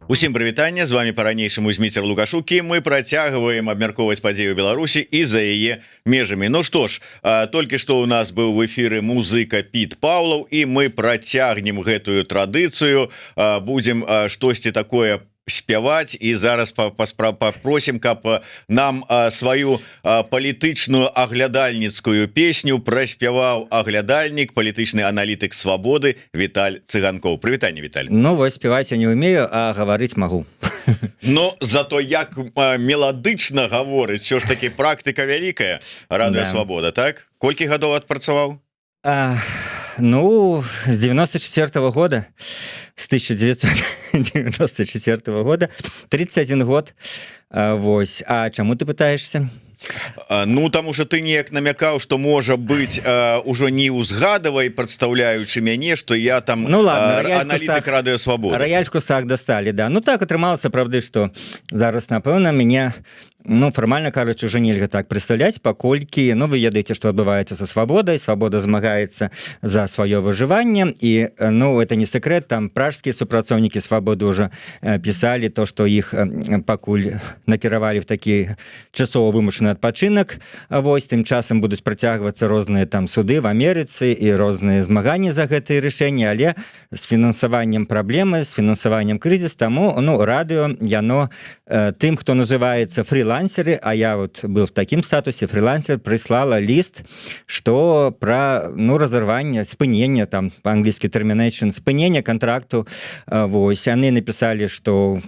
Усім прывітанне, з вамі па-ранейшаму Зміцер Лукашук, і мы працягваем абмяркоўваць падзею Беларусі і за яе межамі. Ну што ж, толькі што у нас быў в эфіры музыка Піт Паўлаў, і мы працягнем гэтую традыцыю, будзем штосьці такое спяваць, і зараз попросим, каб нам сваю палітычную аглядальніцкую песню праспяваў аглядальнік, палітычны аналітык «Свабоды» Віталь Цыганкоў. Прывітанне, Віталь. Ну вось, спяваць я не умею, а гаварыць магу. Но зато як меладычна гаворыць! Усё ж такі практыка вялікая, Радыё «Свабода», так? Колькі гадоў адпрацаваў? Ну, с 94 -го года, с 1994 года, 31 год. Вось. А чаму ты пытаешься? Ну, там уже ты неяк намякаў, что, можа быть, ўжо не ўзгадывай, прадстаўляючы мяне, что я там Ну ладно, аналітык Радыё Свабоды. Рояль в кустах достали, да. Ну, так атрымалася, правды, что зараз, напэўна, мяне, ну, фармальна кажучы, уже нельга так прадстаўляць, паколькі, ну, вы ведаеце, что адбываецца со «Свабодай». «Свабода» змагаецца за сваё выжыванне, і, ну, это не секрет, там пражскія супрацоўнікі «Свабоды» уже пісалі то, что іх пакуль накіравалі в такі часова вымушаны адпачынак. Вось, тым часам будуць працягвацца розныя там суды в Амерыцы і розныя змаганні за гэтыя рашэнні, але з фінансаваннем праблемы, з фінансаваннем крызіс. Таму, ну, радыё яно тым, хто называется фрилансеры, а я вот был в такім статусе фрилансер, прислала ліст, что про, ну, разорвание, спынення, там по-английски termination, спынення контракту. Вось, яны написали, что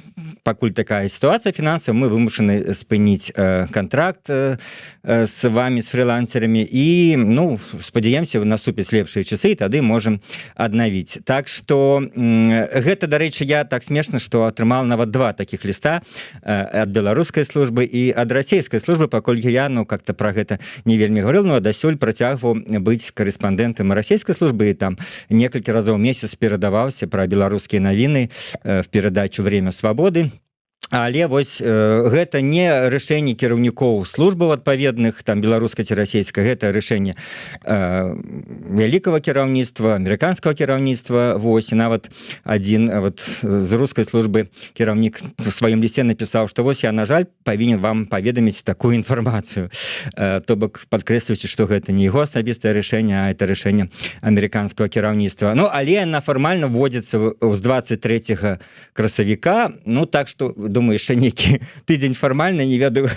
пакуль такая ситуация финансовая, мы вымушаны спыніць контракт с вами, с фрилансерами, і, ну, спадзяемся, наступяць лепшыя часы, і тады можем аднавіць. Так что гэта, дарэчы, я так смешна, что атрымал нават два таких ліста: ад беларускай службы і ад расійскай службы, паколькі я, ну, как-то про гэта не вельмі говорил, но дасюль працягваў быць карэспандэнтам расійскай службы і там некалькі разоў месяц перадаваўся про беларускія навіны в перадачу «Время свободы». Але вось гэта не рашэнне кіраўнікоў службаў адпаведных, там, беларускай ці расійскай, гэта рашэнне вялікага кіраўніцтва, амерыканскага кіраўніцтва. Вось, і нават один вот з рускай службы кіраўнік в сваім лісце напісаў, что вось я, на жаль, павінен вам паведаміць такую інфармацыю, то бок падкрэсліваючы, что гэта не яго асабістае рашэнне, а это рашэнне амерыканскага кіраўніцтва. Ну, але она фармальна вводится з 23 красавіка. Ну, так что, думаю, яшчэ нейкі тыдзень фармальна, не ведаю,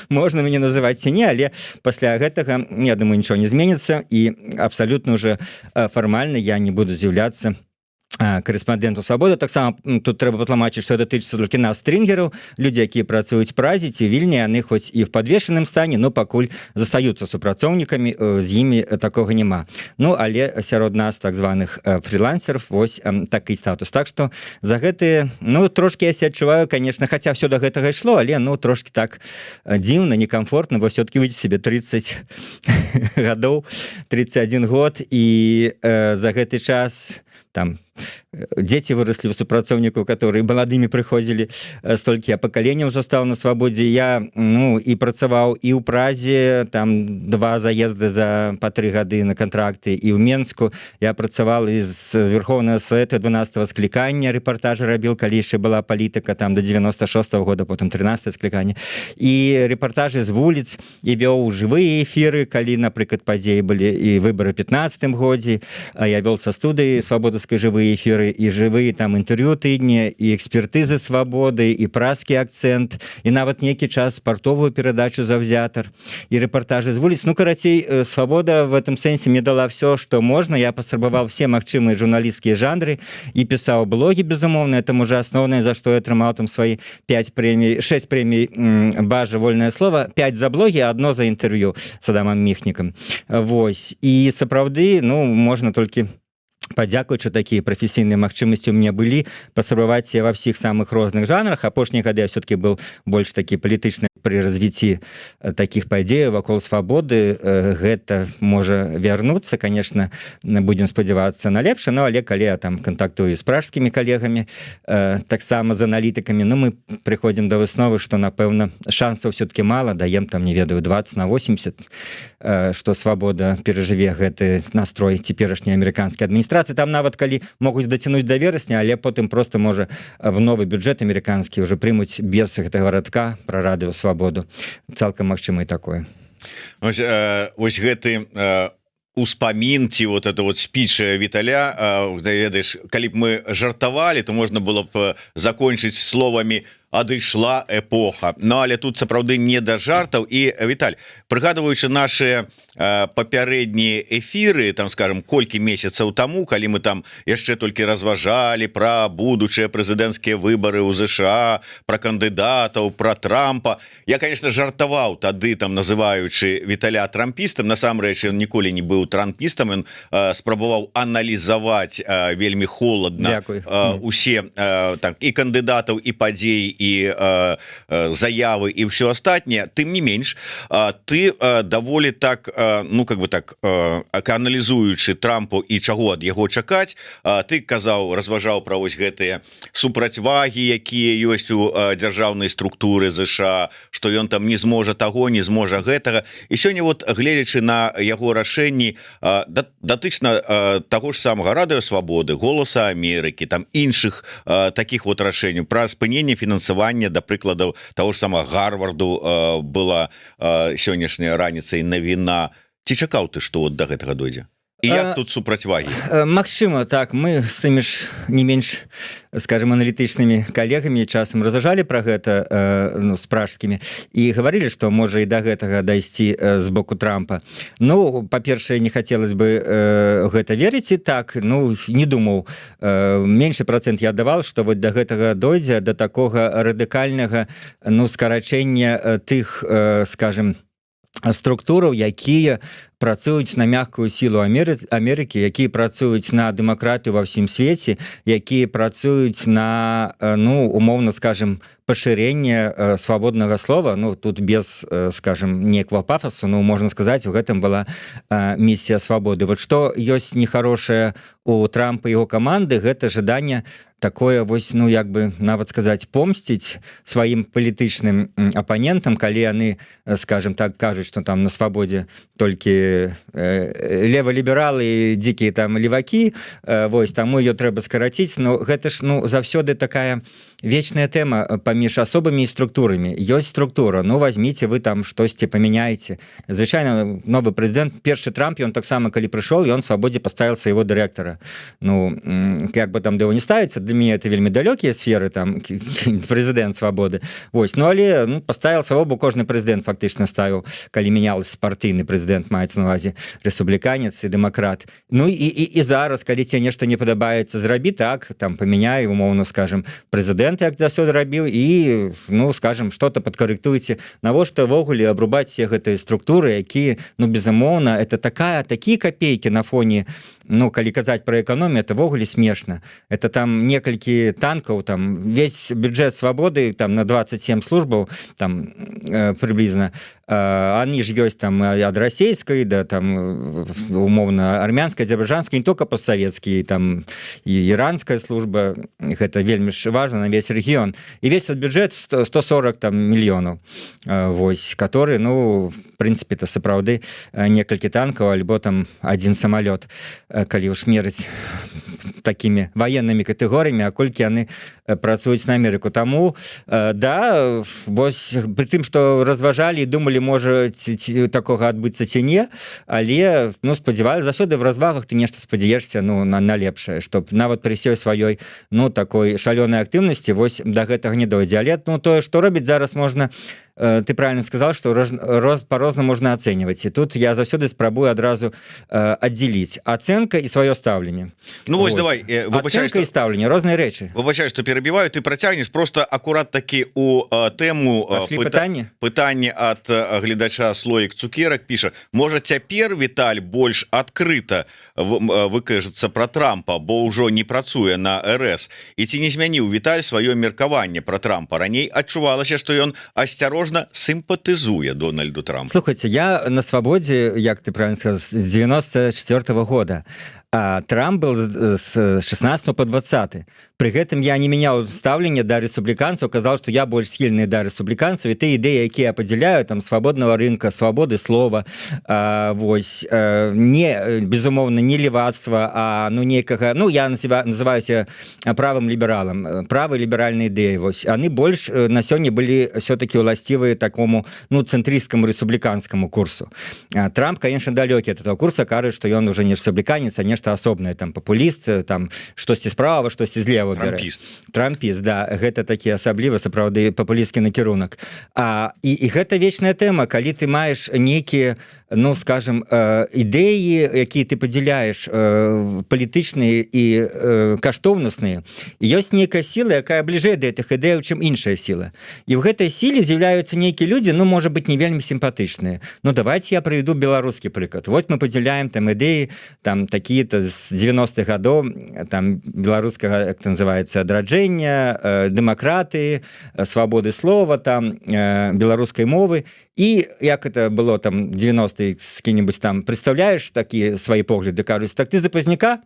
можна мяне называць ці не, але пасля гэтага, я думаю, ничего не зменится, і абсалютна уже фармальна я не буду з'яўляцца карэспандэнту «Свабоды». Таксама тут трэба патлумачыць, што датычыцца толькі нас, стрынгераў. Людзі, якія працуюць Празе ці Вільні, яны хоць і в падвешаным стане, но пакуль застаюцца супрацоўнікамі, з імі такога няма. Ну, але сярод нас, так званых фрилансеров, вось такі статус. Так что за гэты, ну, трошки я себя адчуваю, конечно, хотя все до гэтага ішло, але, ну, трошки так дзіўна, некомфортно, бо все-таки выйдзе себе 30 гадоў, 31 год, і за гэты час там дзеці выросли у супрацоўнікаў, которые маладымі прыходзілі, столькі я пакаленняў застаў на «Свабодзе». Я, ну, і працаваў і ў Празе, там два заезды за па 3 гады на контракты, і ў Менску я працавал, з Верховного Совета 12 склікання рэпартажы рабіл, калі яшчэ была палітыка, там, до 96 -го года, потом 13 скліканне, і рэпартажы з вуліц, і вёў жывыя эфіры, калі, напрыклад, падзеі былі і выборы 15 годзе, а я вёл са студыі свабодаўскай жывыя эфіры і жывыя там інтэрв'ю тыдня, і экспертызы «Свабоды», і «Пражскі акцэнт», і нават нейкі час спартовую перадачу «Заўзятар», і рэпартажы з вуліц. Ну, карацей, «Свабода» в этом сэнсе мне дала все, что можна. Я паспрабаваў все магчымыя журналісцкія жанры і пісаў блогі, безумоўна, это уже асноўнае, за што я атрымаў там свои 5 прэмій, 6 прэмій «Бажа», «Вольнае слово», 5 за блогі, одно за інтэрв'ю с Адамом Міхнікам. Вось, і сапраўды, ну, можна толькі падзякуючы, такія прафесійныя магчымасці у меня былі паспрабаваць ва ўсіх самых розных жанрах. Апошнія гады я все-таки был больш такі палітычны. Пры развіцці таких падзеяў вакол Свабоды гэта можа вярнуцца. Конечно, будем спадзявацца на лепша. Но але калі я там кантактую з пражскімі калегамі, таксама з аналітыкамі, ну, мы прыходзім до высновы, что, напэўна, шансаў все-таки мало, даем там, не ведаю, 20 на 80, что Свабода перажыве гэты настрой цяперашняй амерыканскай адміністрацыі. Там нават калі могуць дацянуць до верасня, але потым просто можа в новы бюджет амерыканскі уже прымуць без гэтага радка про Радыё Свабоду. Цалкам магчыма і такое. Ось гэты успамін ці вот это вот спіч Віталя, ведаеш, калі б мы жартавалі, то можна было б закончыць словамі: «Адышла эпоха». Ну, але тут сапраўды не да жартаў. І, Віталь, прыгадываючы наши папярэднія эфиры, там, скажем, колькі месяцаў таму, калі мы там яшчэ толькі разважалі про будучыя прэзідэнцкія выборы ў ЗША, про кандыдатаў, про Трампа, я, конечно, жартаваў тады там, называючы Віталя трампістам. Насамрэч ён ніколі не быў трампістам, ён спрабаваў аналізаваць вельмі холодна усе так і кандыдатаў, і падзеі, і заявы, і все астатняе. Тым не менш ты даволі так, ну, как бы так, аналізуючы Трампу і чаго ад яго чакаць, ты казаў, разважаў пра вось гэтыя супрацьвагі, якія ёсць у дзяржаўнай структуры ЗША, что ён там не зможа таго, не зможа гэтага. І сёння вот, гледзячы на яго рашэнні датычна таго ж самага Радыё Свабоды, Голаса Амерыкі, там іншых таких вот рашэнняў пра спыненне фінансавання, да прыкладаў, того ж самого Гарварду была сённяшняя раніцай навіна, ці чакаў ты, что вот до гэтага дойдзе? І як тут супрацьвагі? Магчыма, так. Мы з тымі ж не менш, скажем, аналітычнымі калегамі часам разважалі про гэта, ну, з пражскімі, і гаварылі, што можа і да гэтага дайсці з боку Трампа. Ну, па-першае, не хотелось бы гэта верыць. І так, ну, не думаў, меншы процент я давал, что вот до гэтага дойдзе, до такога радыкальнага, ну, скарачэння тых, скажем, структураў, якія працуюць на мягкую сілу Амерыкі, якія працуюць на дэмакратыю ва ўсім свеце, якія працуюць на, ну, умоўна скажем, пашырэнне свабоднага слова. Ну, тут без, скажем, некого пафосу, ну, можна сказать, у гэтым была місія Свабоды. Вот что ёсць нехорошее у Трампа, его команды, гэта жаданне такое вось, ну, як бы нават сказать, помсціць сваім палітычным апанентам, калі яны, скажем так, кажуць, что там на Свабодзе толькі левалібералы, дзікія там левакі, вось таму ее трэба скараціць. Но гэта ж, ну, заўсёды такая вечная тэма паміж асобамі і структурамі. Ёсць структура, ну, возьмите вы там штосьці памяняеце. Звычайно новы прэзідэнт, першы Трамп, ён таксама, калі прыйшоў, ён Свабодзе поставил свайго дырэктара. Ну, как бы там да его не ставіцца, для меня это вельмі далёкія сферы, там прэзідэнт Свабоды. Вось, ну, але, ну, поставил свайго, бо кожны прэзідэнт фактычна ставіў, калі менялся партыйны прэзідэнт, маецца на увазе рэспубліканец і дэмакрат. Ну і зараз, калі тебе нешта не падабаецца, зрабі так, там памяняй, умоўно скажем, прэзідэнт, як заўсёды рабіў, і, ну, скажем, что-то падкарэктуеце. Навошта ўвогуле абрубаць все гэтыя структуры, якія, ну, безумоўна, это такія копейки на фоне, ну, калі казаць про эканомію, это ўвогуле смешна. Это там некалькі танкаў, там весь бюджет Свабоды там на 27 службаў там прыблізна, они ж ёсць там ад расійскай да там умоўна армянская, азербайджанская, не только постсоветские, там і іранская служба, гэта вельмі ж важно на весь рэгіён, і весь этот бюджет 140 там мільёнаў. Вось, который, ну, в принципе то сапраўды некалькі танкаў альбо там один самолет, калі уж мерыць такими военными катэгорыямі, а колькі яны працуюць на Амерыку. Таму да, вось, при тым что разважалі і думалі, можа такога адбыцца ці не, але, ну, спадзявалі, заўсёды в развагах ты нешта спадзяешся, ну, на лепшае, чтоб нават пры всей сваёй, ну, такой шалёнай актыўнасці вось до гэтага не дойдзе. Але, ну, тое, что робіць зараз, можна, ты правильно сказал, что по-рознаму можна ацэньваць, і тут я заўсёды спрабую адразу аддзеліць ацэнка і сваё стаўленне. Ну вось, давай. Выбачай, і стаўленне — розныя рэчы. Выбачай, что перабіваю, ты працягнеш, просто акурат такі у тэму. Пытанне. Пытанне от гледача. Слоік цукерак піша: «Можа, цяпер Віталь больш адкрыта выкажацца про Трампа, бо ўжо не працуе на РС? І ці не змяніў Віталь сваё меркаванне про Трампа? Раней адчувалася, что ён асцярожны». Осторожно, сімпатызуе Дональду Трампу. Слухайте, я на свабодзе, як ты правильно сказал, с 94-го года, а Трамп был с 16 по 20. При гэтым я не менял стаўленне да рэспубліканцаў, казал, что я больш схільны да рэспубліканцаў, і ты ідэі, якія я падзяляю, там, свабодного рынка, свабоды слова, вось, не, безумоўна, не левацтва, а, ну, некага, ну, я на себя называюся правым лібералам, правы ліберальныя ідэі, вось они больш на сёння былі все-таки уласцівыя такому, ну, цэнтрысцкаму рэспубліканскаму курсу. Трамп, конечно, далёкі от этого курса, кажа, что ён уже не рэспубліканец, а нешта асобнае, там, папуліст, там, штосьці справа, штосьці злева. Трампіст. Трампіст, да, гэта такі асабліва сапраўды папулісцкі накірунак. І гэта вечная тэма, калі ты маеш нейкія, ну, скажем, ідэі, якія ты падзяляеш, палітычныя і каштоўнасныя, ёсць нейкая сіла, якая бліжэй да гэтых ідэяў, чым іншая сіла, і в гэтай сіле з'яўляюцца нейкія людзі, ну, можа быть, не вельмі сімпатычныя. Ну, давайте я прыведу беларускі прыклад. Вот мы падзяляем там ідэі, там, такие-то з 90-х гадоў, там, беларускага, як называется, Адраджэння, дэмакраты, свабоды слова, там, беларускай мовы, і як это было там 90 с кем-нибудь там представляешь такие свои погляды, кажуць: «Так ты за Пазняка?»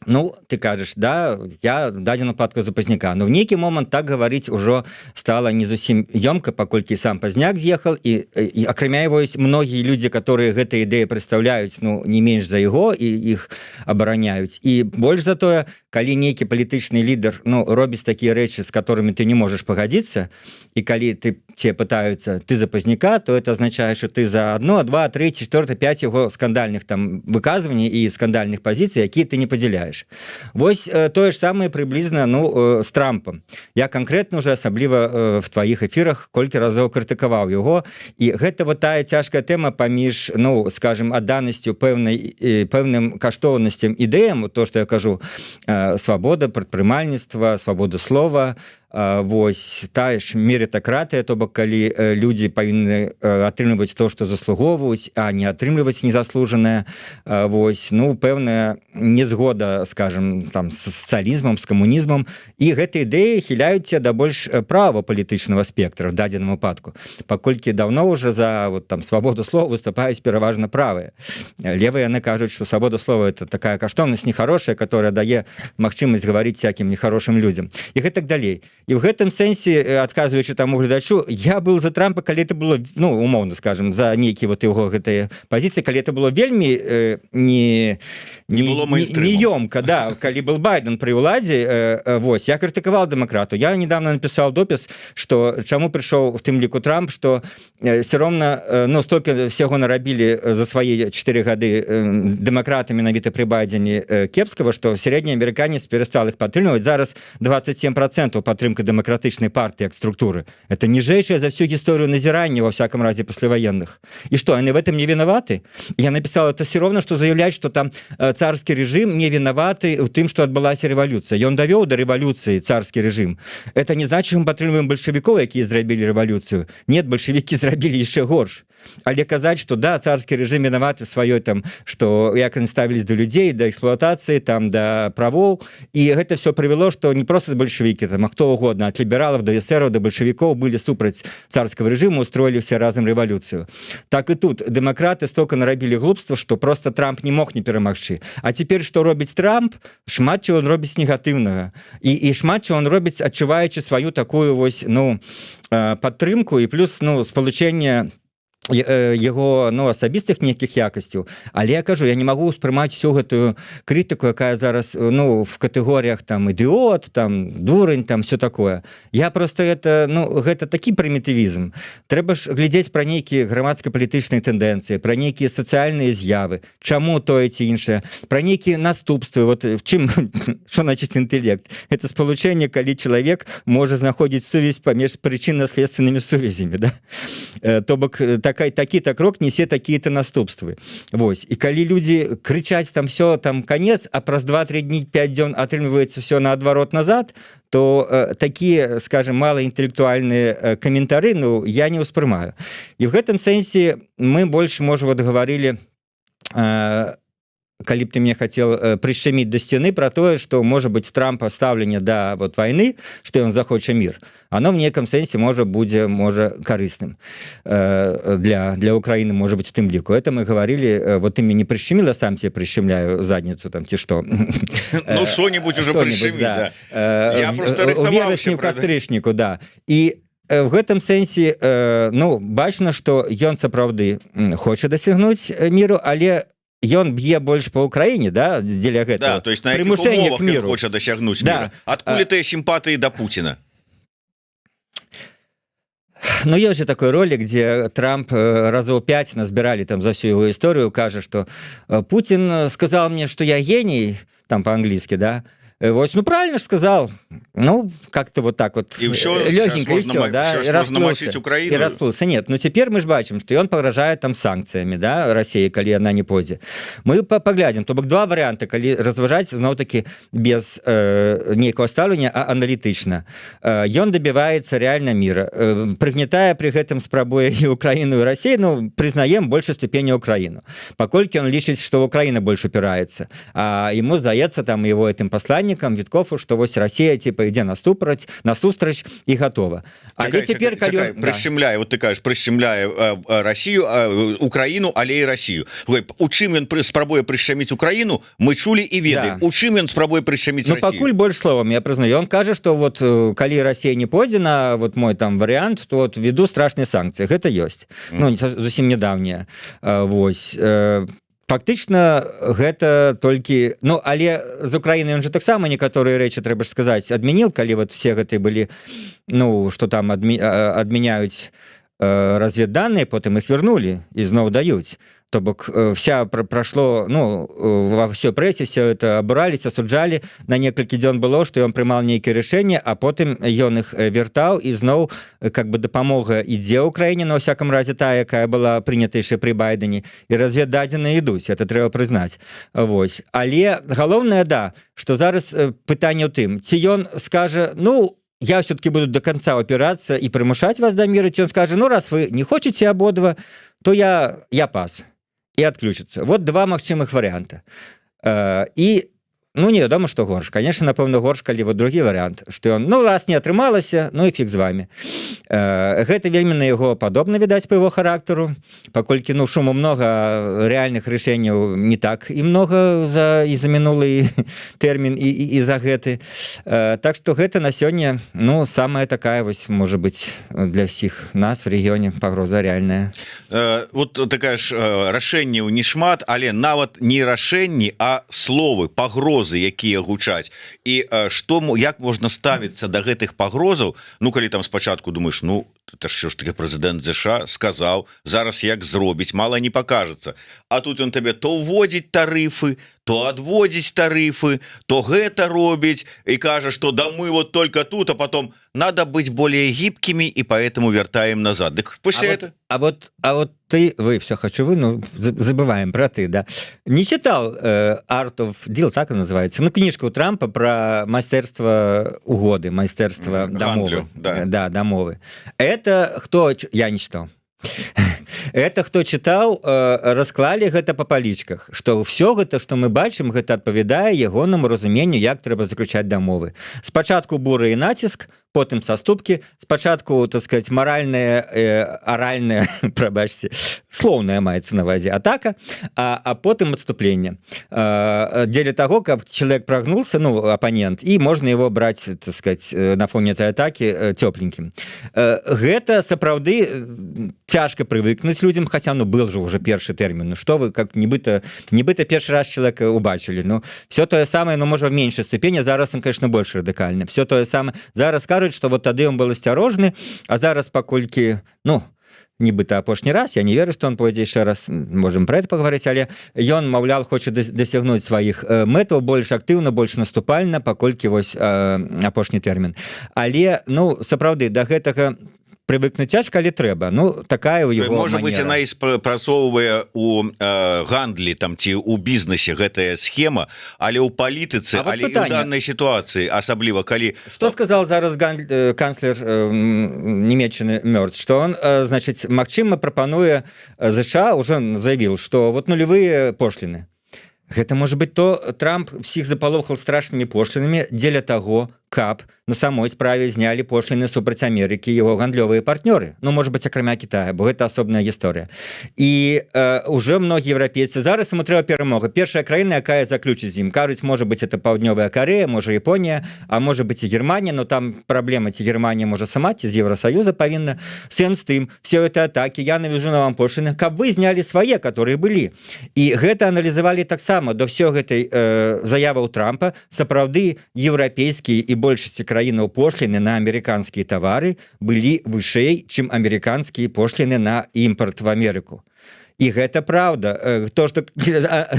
Ну, ты кажаш: «Да, я дадзену выпадку за Пазняка». Но в нейкі момант так гаварыць ужо стала не зусім ёмка, паколькі сам Пазняк з'ехал, і акрамя его есть многія людзі, которые гэтай ідэі прадстаўляюць, ну, не менш за яго, і іх абараняюць. І больш за тое, калі нейкі палітычны лідар, ну, робіць такія рэчы, с которыми ты не можешь пагадзіцца, і калі ты те пытаются: «Ты за Пазняка?», то это означает, что ты за одно, два, три, четвертое, пять его скандальных там выказываний и скандальных позиций, якія ты не падзяляешь. Вось тое ж самае прыблізна, ну, с Трампом. Я конкретно уже, асабліва в твоих эфирах, колькі разоў крытыкаваў его, і гэта вот тая цяжкая тэма паміж, ну, скажем, адданасцю пэўнай пэўным каштоўнасцям, ідэям, то, что я кажу, свабода прадпрымальніцтва, свабода слова, вось тая ж мерытакратыя, то бок калі людзі павінны атрымліваць то, што заслугоўваюць, а не атрымліваць незаслужанае. Вось, ну, пэўная незгода, скажем, там, с сацыялізмам, с камунізмам, і гэтай ідэі хіляюць да больш права палітычнага спектра в дадзеным выпадку, паколькі давно уже за вот там свабоду слова выступаюць пераважна правыя. Левыя, яны кажуць, что свабода слова — это такая каштоўнасць нехорошая, которая дае магчымасць гаварыць всяким нехорошим людям і гэтак далей. І в гэтым сэнсе, адказваючы таму гледачу, я был за Трампа, калі это было, ну, умоўно скажем, за нейкі вот его гэтыя пазіцыі, калі это было вельмі не было не ёмка, да. Калі был Байден при ўладзе, вось я крытыкавал дэмакрату. Я недавно написал допіс, что чаму прыйшоў в тым ліку Трамп, что все роўна, ну, столько всего нарабілі за свае 4 гады дэмакраты менавіта при Байдене кепскага, что сярэдні амерыканец перастал их падтрымліваць. Зараз 27% падтрымка дэмакратычнай партыі як структуры, это ніжэйшая за всю гісторыю назірання, во всяком разе послевоенных. И что, они в этом не виноваты? Я написал: это все равно что заявлять, что там царский режим не виноваты в тым, что адбылася революция. Он довел до революции, царский режим. Это не значит, мы падтрымліваем большевиков, якія зрабілі революцию. Нет, большевики зрабілі яшчэ горш. Але казаць, что да, царский режим виноваты в сваёй там, что як они ставились до людей, до эксплуатации там, до правоў, и гэта все привело, что не просто большевики там, а кто угодно, от либералов до эсеров, до большевиков, были супраць царского режима, устроили все разом революцию. Так и тут демократы столько нарабілі глупства, что просто Трамп не мог не перамагчы. А теперь что робіць Трамп? Шмат чего он робіць негатыўнага, і шмат чего он робіць, адчуваючы сваю такую вось, ну, падтрымку і плюс, ну, спалучэнне яго, ну, асабістых нейкіх якасцяў. Але я кажу, я не магу успрымаць всю гэтую крытыку, якая зараз, ну, в катэгорыях там ідыот, там, дурань, там, все такое. Я просто это, ну, гэта такі прымітывізм. Трэба ж глядзець пра нейкія грамадска-палітычныя тэндэнцыі, пра нейкія сацыяльныя з'явы, чаму тое ці іншае, пра нейкія наступствы. Вот чым, что значит інтэлект? Это спалучэнне, калі чалавек можа знаходзіць сувязь паміж прычынна-следственными сувязямі, да? То бок такая, такі-то крок несе такие-то наступствы. Вось. І калі люди крычаць там: «Все, там, конец», а праз 2-3 дні, 5 дзён атрымліваецца все наадварот, назад, то такія, скажем, малаінтэлектуальныя каментары, ну, я не ўспрымаю. І в гэтым сэнсе мы больш, можа, вот гаварылі, Калі б ты мне хотел прышчаміць да сцены про тое, что, может быть, Трампа стаўленне да вот войны, что ён захоча мир, оно в неком сэнсе можа будзе, можа, карысным для Украины, может быть, тым ліку. Это мы говорили, вот ты мне не прищемила, сам себе прищемляю задницу там ці что. Ну, что-нибудь уже прищеми, да. Я просто верасні, кастрычніку, да. І в гэтым сэнсе, ну, бачна, что ён сапраўды хоча дасягнуць міру, але ён б'е больш по Украіне, да, дзеля гэтага. Да, то есть на прымушэнне к миру. Хоча дасягнуць, да. Адкуль тыя сімпатыі да Пуціна? Ну, есть же такой ролик, где Трамп разоў 5 назбіралі там за всю его историю, кажа, что Путин сказал мне, что я гений, там по-английски, да. Вот, ну, правильно же сказал. Ну, как-то вот так вот. И все. Легенько, и все, да. И расплылся, Украину. И расплылся. Нет, ну теперь мы ж бачым, что он пагражае там санкциями, да, России, калі она не пойдзе. Мы паглядзім, то бок два варианта, калі разважаць зноў-таки без нейкага стаўлення, а аналітычна. Ён добивается реально мира. Прыгнетая при гэтым, спрабуе і Украину, і Россию, ну, прызнаем, большей ступені Украину. Паколькі он лічыць, что Украина больше упирается. А ему здаецца, там, его этим посланникам, Виткофу, что вось Россия типа ідзе насустрач і готова. Але теперь калі... Чакай, прышчамляе, вот ты кажаш, прышчамляе Россию, Украину, але і Россию. У чым ён спрабуе прышчаміць Украину, мы чулі і ведаем, да. У чым ён спрабуе прышчаміць? Ну, пакуль больш словом, я прызнаю. Он кажа, что вот калі Россия не пойдзе на вот мой там вариант, то вот введу страшные санкции. Гэта ёсць, ну, зусім недавняя. Вось фактычна гэта толькі, ну, але з Украины он же таксама некаторыя рэчы, трэба ж сказаць, адмяніл, калі вот все гэты былі, ну, что там адмяняюць разведданные, потым их вернули і зноў даюць. То бок вся прошло, ну, во все прессе все это абурались, асуджалі. На некалькі дзён было, что ён прымал нейкіе рашэнне, а потым ён их вяртаў, і зноў как бы дапамога ідзе Украіне, на всяком разе тая, якая была прынята яшчэ при Байдене, і разведдадзены ідуць, это трэба прызнаць. Вось, але галоўнае, да, что зараз пытанне ў тым, ці ён скажа: «Ну, я все-таки буду до конца упираться и прымушаць вас да мира», ці он скажет: «Ну, раз вы не хочете абодва, то я пас», и отключится. Вот два магчымых варианта. І, ну, невядома, что горш. Конечно, напэўна, горш, калі вот другі вариант, что он: «Ну, раз не атрымалася, ну і фиг з вами». Гэта вельмі на яго падобна, відаць, по его характару, паколькі, ну, шуму много, реальных рашэнняў не так і много за мінулы тэрмін і за гэты. Так что гэта на сёння, ну, самая такая вось, может быть, для всех нас в рэгіёне пагроза реальная. Вот такая ж, рашэнняў не шмат, але нават не рашэнні, а словы, пагрозы, якія гучаць, і что, як можна ставіцца до гэтых пагрозаў? Ну, калі там спачатку думаешь: «Ну, это що ж таки, прэзідэнт ЗША сказаў, зараз як зробіць, мало не покажется». А тут он табе то вводзіць тарыфы, то адводзіць тарыфы, то гэта робіць і кажа, что да мы вот только тут, а потом надо быть более гибкими, и поэтому вяртаем назад. Дык после а это вот, а вот ты, вы, все хочу вы, ну, забываем про ты, да, не читал Art of Deal, так и называется, ну, книжку Трампа про майстэрства угоды, майстэрства дамовы? Да. Да, дамовы. Это кто, я не читал. Это хто чытаў, расклалі гэта по палічках, что все гэта, что мы бачым, гэта адпавядае ягонаму разуменню, як трэба заключаць дамовы: спачатку буры і націск, потым саступкі, спачатку, так сказать, маральная, аральная, прабачце, слоўная, маецца на ўвазе, атака, а потым адступленне, дзеля того, каб человек прогнулся, ну, оппонент, і можна его брать, так сказать, на фоне этой атаки тепленьким. Гэта сапраўды цяжка прывыкнуць людям, хотя, ну, был же уже першы тэрмін. Ну что вы, как нібыта першы раз человека убачылі. Ну, все тое самое, но, можа, в меньшей ступені. Зараз он, конечно, больше радыкальны. Все тое самое. Зараз кажуць, что вот тады он был асцярожны, а зараз, паколькі, ну, нібыта апошні раз, я не верю, что он пойдзе яшчэ раз, можем про это поговорить, але ён, маўлял, хоча дасягнуць сваіх мэтаў больш актыўна, больш наступальна, паколькі вось апошні тэрмін. Але, ну, сапраўды до гэтага прывыкнуць цяжка, але трэба. Ну, такая у его Может быть, она і спрацоўвае у гандлі там ці у бізнесе, гэтая схема, але ў палітыцы, вот але пытанне. Данной ситуации, асабліва калі Что сказал зараз канцлер Нямеччыны Мерц? Что он, значит, магчыма, прапануе ЗША, уже заявил, что вот нулевые пошлины. Гэта может быть то Трамп всех запалохал страшнымі пошлінамі дзеля таго, каб на самой справе знялі пошліны супраць Амерыкі его гандлёвыя партнёры. Ну, может быть, акрамя Китая, бо гэта асобная гісторыя. І уже многія еўрапейцы, зараз ему трэба перамога. Першая краіна, якая заключыць з ім, кажуць, может быть, это Паўднёвая Корея, можа, Япония, а может быть, і Германия. Но там праблема, ці Германия можа сама, ці з Евросоюза павінна. Сэнс тым, все это атаки: я навяжу на вам пошлины, каб вы знялі свае, которые былі. І гэта аналізавалі таксама до все гэтай заявы у Трампа. Сапраўды, еўрапейскія і большасці краінаў пошліны на амерыканскія товары былі вышэй, чым амерыканскія пошліны на імпорт в Америку. І гэта правда. То, что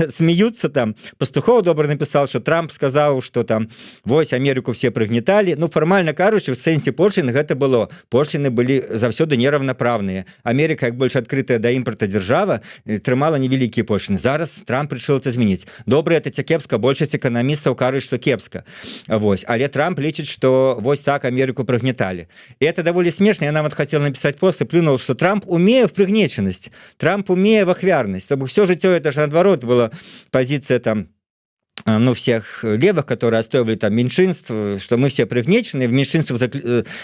смеются там, Пастухов добра написал, что Трамп сказал, что там вось Америку все прыгнетали. Ну, фармальна кажучы, в сэнсе пошлін гэта было. Пошліны былі заўсёды неравноправныя. Америка, як больш адкрытая да імпорта держава, трымала невялікія пошліны. Зараз Трамп решил это змяніць. Добра это ці кепска? Большасць эканамістаў кажуць, что кепска. Вось, але Трамп лічыць, что вось так Америку прыгнетали, и это даволі смешно. Я нават хотел написать пост и плюнул, что Трамп умее в прыгнечанасць, Трамп умее в ахвярнасць. То бок все жыццё это же наадварот была позиция там, ну, всех левых, которые отстаивали там меньшинств, что мы все прыгнечаны. В меньшинствах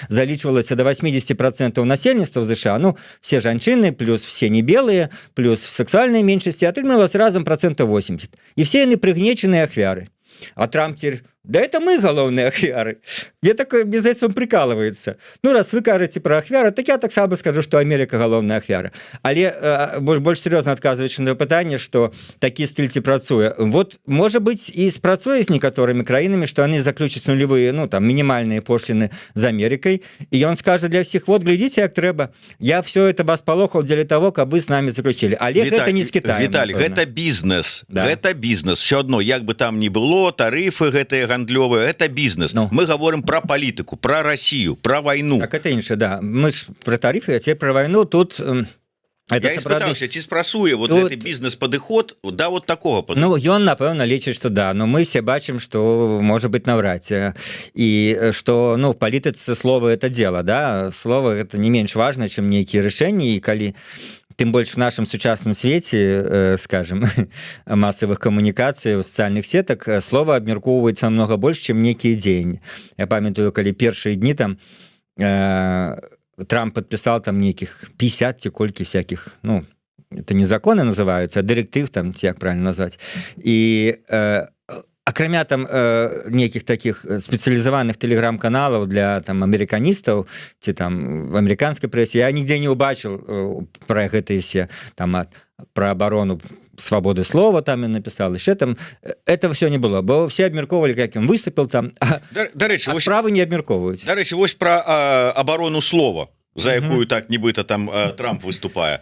залічвалася до 80% насельніцтва в ЗША. Ну, все жанчыны, плюс все не белые, плюс сексуальные меньшасці, атрымалось разом процентов 80. И все яны прыгнечаныя ахвяры. А Трамп теперь: да это мы галоўныя ахвяры. Я такой, без этого, прикалывается. Ну, раз вы кажаце про ахвяры, так я таксама скажу, что Америка галоўная ахвяра. Але больш серьезно адказваючы на пытанне, что такі стыль ці працуе, вот может быть, і спрацуе з некаторымі краінамі, что они заключаць нулевые, ну, там мінімальныя пошліны з Америкой, і ён скажет для всех: вот глядите, як трэба, я все это вас палохал дзеля того, каб вы с нами заключили. Але Віталь, гэта не з Китаем. Віталь, гэта бізнес, да. Гэта бізнес. Все одно, як бы там ни было, тарыфы гэтыя гандлёвыя — это бізнес. Ну, мы говорим про палітыку, про Россию, про войну. Так, это інша, да, мы ж про тарифы, а те про войну тут. Это сапраўды, ці спрацуе вот тут бізнес-падыход, да, вот такого? Ну, ён, напэўна, лічыць, что да, но мы все бачым, что может быть, наўрад. І что, ну, в палітыцы слово — это дело, да, слово — это не менш важно, чем нейкія рашэнні. І калі тым больш в нашем сучасным свеце, скажем, масавых камунікацый, социальных сетак, слова абмяркоўваецца намного больш, чем некія дзеянні. Я памятаю, калі першыя дні там Трамп подписал там нейкіх 50 ці колькі всяких, ну, это не законы называются, дырэктыў там, ці як правильно назвать, і акрамя там нейкіх таких спецыялізаваных телеграм-каналаў для там амерыканістаў ці там в амерыканскай прэсе, я нигде не убачыў про гэтыя все там про оборону свободы слова там и написал еще там. Это все не было, бо все абмяркоўвалі, как он выступил там. Дарэчы, справы не абмяркоўваюць. Дарэчы, вось про оборону слова, за якую так нібыта там Трамп выступае.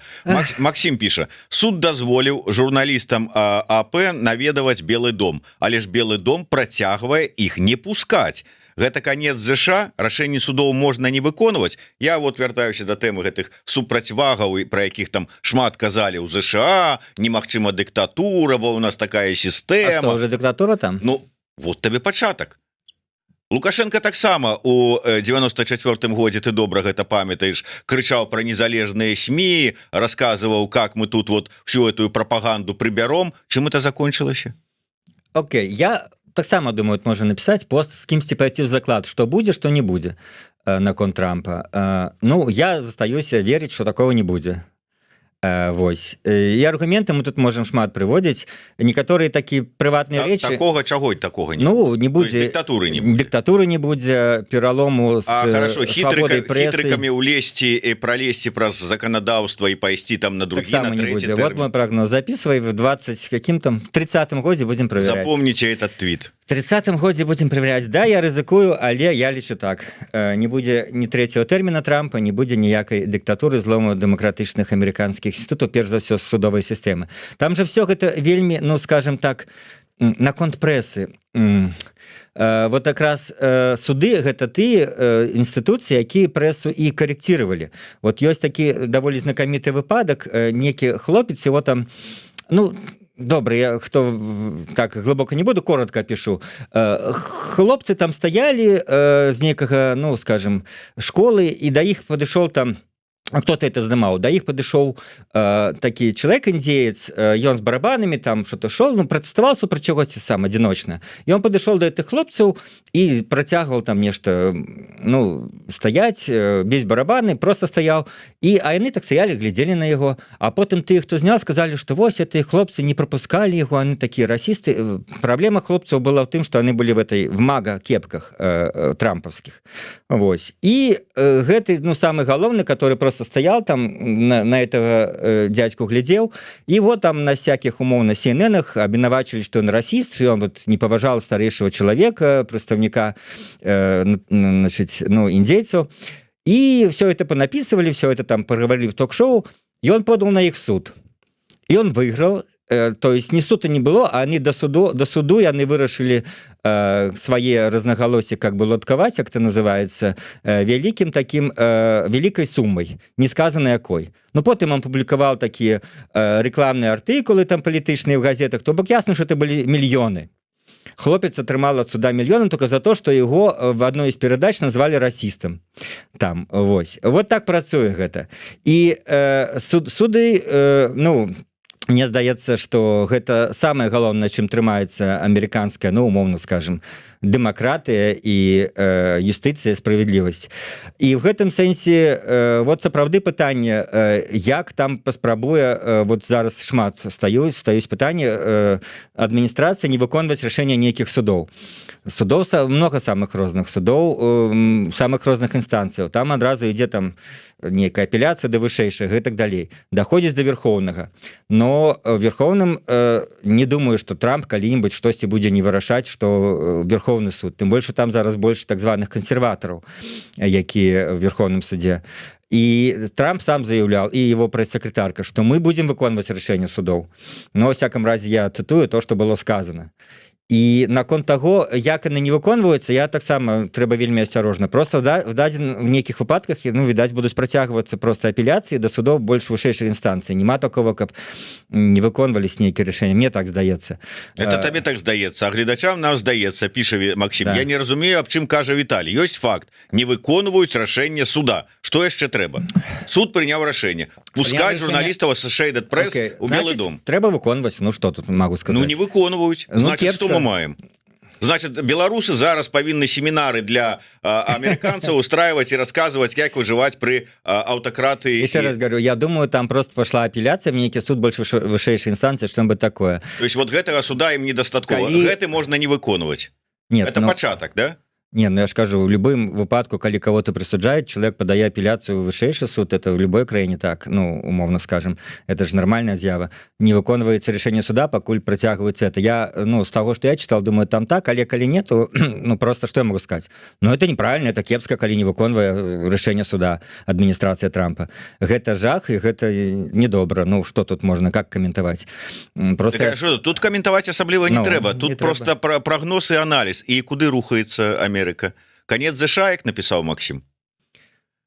Максим піша: суд дазволіў журналістам АП наведаваць Белы дом, але ж Белы дом працягвае іх не пускаць. Гэта конец ЗША? Рашэнні судоў можна не выконваць? Я вот вяртаюся до тэмы гэтых супрацьвагаў, і про якіх там шмат казалі: у ЗША немагчыма дыктатура, бо у нас такая сістэма. Уже дыктатура там? Ну вот табе пачатак. Лукашенко таксама у 94 годзе, ты добра гэта памятаеш, крычаў про незалежныя СМІ, рассказываў, как мы тут вот всю эту прапаганду прыбяром. Чым это закончылася? Окей, я таксама думаю, можа написать пост, з кімсьці пойти в заклад, что будзе, что не будзе наконт Трампа. Ну, я застаюся верыць, что такого не будзе. Вось, і аргументы мы тут можем шмат прыводзіць, некаторыя такія прыватныя рэчы. Такого чаго, такого не? Ну, не будзе. Дыктатуры не будзе. Дыктатуры не будзе, пералому с хорошо, хітрыкамі улезці і пролезці праз заканадаўства і пайсці там на другі, на не будзе. Вот мой прогноз, записывай: в 20 каким там, в 30 годзе будем проверять. Запомните этот твит. В 30 годзе будем проверять. Да, я рызыкую, але я лічу так: не будзе ні третьего тэрміна Трампа, не будзе ніякай дыктатуры, злому дэмакратычных амерыканскіх інстытутаў, перш за все судовай сістэмы. Там же все гэта вельмі, ну, скажем так, наконт прэсы, вот якраз суды — гэта ты інстытуцыі, якія прэсу і карэкціравалі. Вот ёсць такі даволі знакаміты выпадак: некі хлопец, его там, ну, добра, я хто так глыбока не буду, коротко пишу. Хлопцы там стаялі з некага, ну, скажем, школы, і да іх падышоў там Кто-то это здымаў. Да іх падышоў такі чалавек, індзеец, ён з барабанамі там что-то шел, ну, пратэставаў супраць чагосьці сам адзіночна. І он падышоў да этих хлопцаў і працягваў там нешта, ну, стаять без барабаны, просто стаяў. І а яны так стаялі, глядзелі на яго. А потым тыя, хто знял, сказали, что вось эти хлопцы не пропускали его, они такие расисты. Праблема хлопцаў была ў тым, что они были в этой, в мага кепках трамповских. Вось. І гэты, ну, самый галоўны, который просто стоял там, на этого дядьку глядзеў, и вот там на всяких, умоўна, CNN абвінавачылі, что он расист, и он вот не паважал старейшего человека, прадстаўніка значит, ну, индейцаў. И все это понаписывали, все это там проговорили в ток-шоу, и он подал на их суд, и он выиграл. То есть не суда не было, а они до суду яны вырашылі свае рознагалоссі как бы ладкаваць, як это называется, вялікім таким, вялікай суммай, не сказано якой. Но потым он публікаваў такія рэкламныя артыкулы там палітычныя в газетах, то бок ясно, что это были мільёны. Хлопец атрымал от суда мільёны только за то, что его в одной из передач назвали расистом там. Вось, вот так працуе гэта. І суды, ну, мне здаецца, что гэта самое галоўнае, чым трымаецца амерыканская, ну, умоўно скажем, дэмакратыя і юстыцыя, справядлівасць. І в гэтым сэнсе вот сапраўды пытанне, як там паспрабуе, вот зараз шмат стаюць пытанне, адміністрацыя не выконваць рашэнне нейкіх судоў. Судоў много, самых розных судоў, самых розных інстанцыяў. Там адразу ідзе там нейкая апеляцыя да вышэйшага і так далей, даходзіць до Верхоўнага. Но Верхоўным не думаю, что Трамп калі-нибудь штосьці будзе не вырашаць, что Верховны суд, тым больше там зараз больше так званых кансерватараў, якія в Верховным суде. І Трамп сам заявлял, и его прэс-секретарка, что мы будем выконваць рашэнне судоў. Но во всяком разе я цытую то, что было сказано. І наконт таго, як яны не выконваюцца, я таксама, трэба вельмі асцярожна. Просто да, в дадзен в нейкіх выпадках, ну, відаць, будуць працягвацца просто апеляцыі да судоў больш вышэйшай інстанцыі. Няма такого, каб не выконвались нейкія рашэнні, мне так здаецца. Это табе так здаецца, а гледачам нам здаецца, піша Максим. Да. Я не разумею, аб чым кажа Віталій. Ёсць факт: не выконваюць рашэнне суда. Что яшчэ трэба? Суд прыняў рашэнне пускать журналістаў Associated Press у Белый дом. Трэба выконваць. Ну, что тут могу сказать? Ну, не выконваюць. Ну, значит, что мы маем? Значит, беларусы зараз павінны семінары для американцаў устраивать и рассказывать, як выживать при аўтакраты. Еще раз говорю, я думаю, там просто пошла апелляция в некий суд больше вышэйшей инстанции, что-нибудь такое. То есть вот гэтага суда им недастаткова? Гэты можно не выконваць? Нет. Это но пачатак, да? Не, ну я ж кажу, в любым выпадку, калі кого-то прысуджаюць, человек падае апеляцыю ў вышэйшы суд. Это в любой краіне так, ну, умоўно скажем, это же нормальная з'ява. Не выконваецца решение суда, пакуль працягваецца это. Я, ну, с того, что я читал, думаю, там так. Але калі нету, ну, просто что я могу сказать? Но это неправильно, это кепска, калі не выконвае решение суда адміністрацыя Трампа. Гэта жах і гэта недобра. Ну, что тут можно, как каментаваць? Просто так, я... тут каментаваць асабліва не, ну, трэба тут, не просто про прогноз і анализ. І куды рухаецца Америка? Конец ЗША, як написал Максим.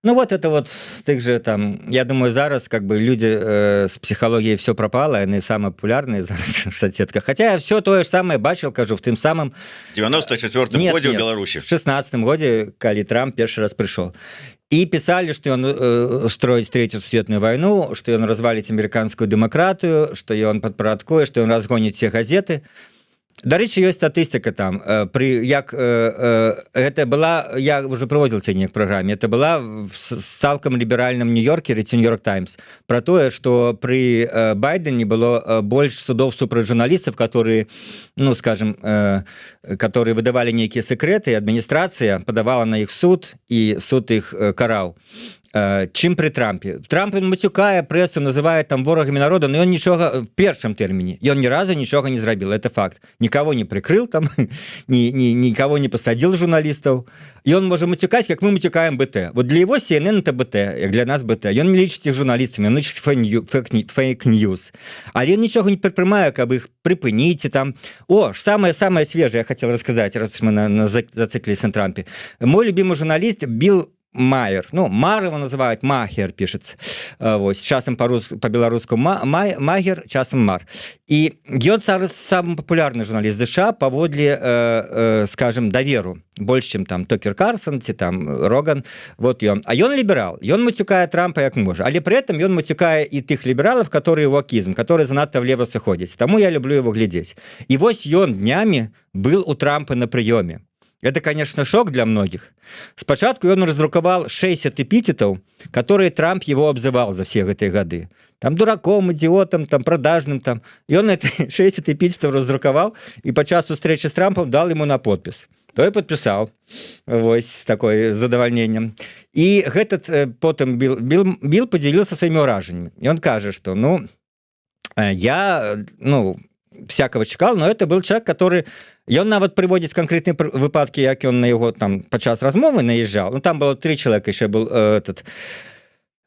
Ну, вот это вот тых же там, я думаю, зараз как бы люди с психологией все пропало, они самые популярные зараз в соцсетках. Хотя я все тое ж самое бачил, кажу, в тым самым 94 годзе в Беларуси. В 16 годзе, калі Трамп першы раз пришел. И писали, что он устроит третью сусветную войну, что он развалит американскую демократию, что он подпарадкуе, что он разгонит все газеты. Дарэчы, ёсць статыстыка там при як это была, я уже проводил ценник в программе, это была в цалкам ліберальным Нью-Йоркере ці Нью-Йорк Таймс, про тое, что при Байдене было больш судов супраць журналістаў, которые, ну, скажем, которые выдавали нейкія секреты, адміністрацыя подавала на іх суд, і суд их караў, чым при Трампе. Трамп, он мацюкае прэсу, называет там ворагамі народа, но ён нічога в першым тэрміне, ён ні разу нічога не зрабіл, это факт. Никого не прикрыл там, ни никого не посадил, журналістаў. Ён можа мацюкаць, как мы мацюкаем БТ. Вот для его CNN это БТ, як для нас БТ. Ён не лічыць их журналістамі, он лічыць фейк-ньюс, але нічога не прадпрымае, каб их прыпыніць там. О, самое самое свежее я хотел рассказать, раз мы на зациклились на Трампе. Мой любимый журналист Билл Майер, ну, Мар его называют, Махер пишется. Вось, часам по-руску, по-беларуску Магер, часам Мар. І ён зараз самы папулярны журналіст ЗША паводле, скажем, даверу, больш, чым там Токер Карсон ці там Роган. Вот ён, а ён ліберал, ён мацюкае Трампа як можа, але при этом ён мацюкае і тых лібералов, которые вокізм, которые занадта влево сыходзяць. Таму я люблю его глядзець. І вось ён днямі был у Трампа на прыёме. Это, конечно, шок для многих. Спачатку ён раздрукавал 60 эпитетов, которые Трамп его обзывал за все гэтые годы. Там дураком, идиотом, там продажным там. И он это 60 эпитетов раздрукавал и падчас встречи с Трампом дал ему на подпись. Той подписал. Вось, с такой задавальнением. И этот потом Билл поделился своими ўражаннямі. И он кажа, что, ну, я, ну, всякого чекал, но это был человек, который... Ён нават прыводзіць канкрэтныя выпадкі, як ён на яго там падчас размовы наезжал. Ну, там было три человека, еще был этот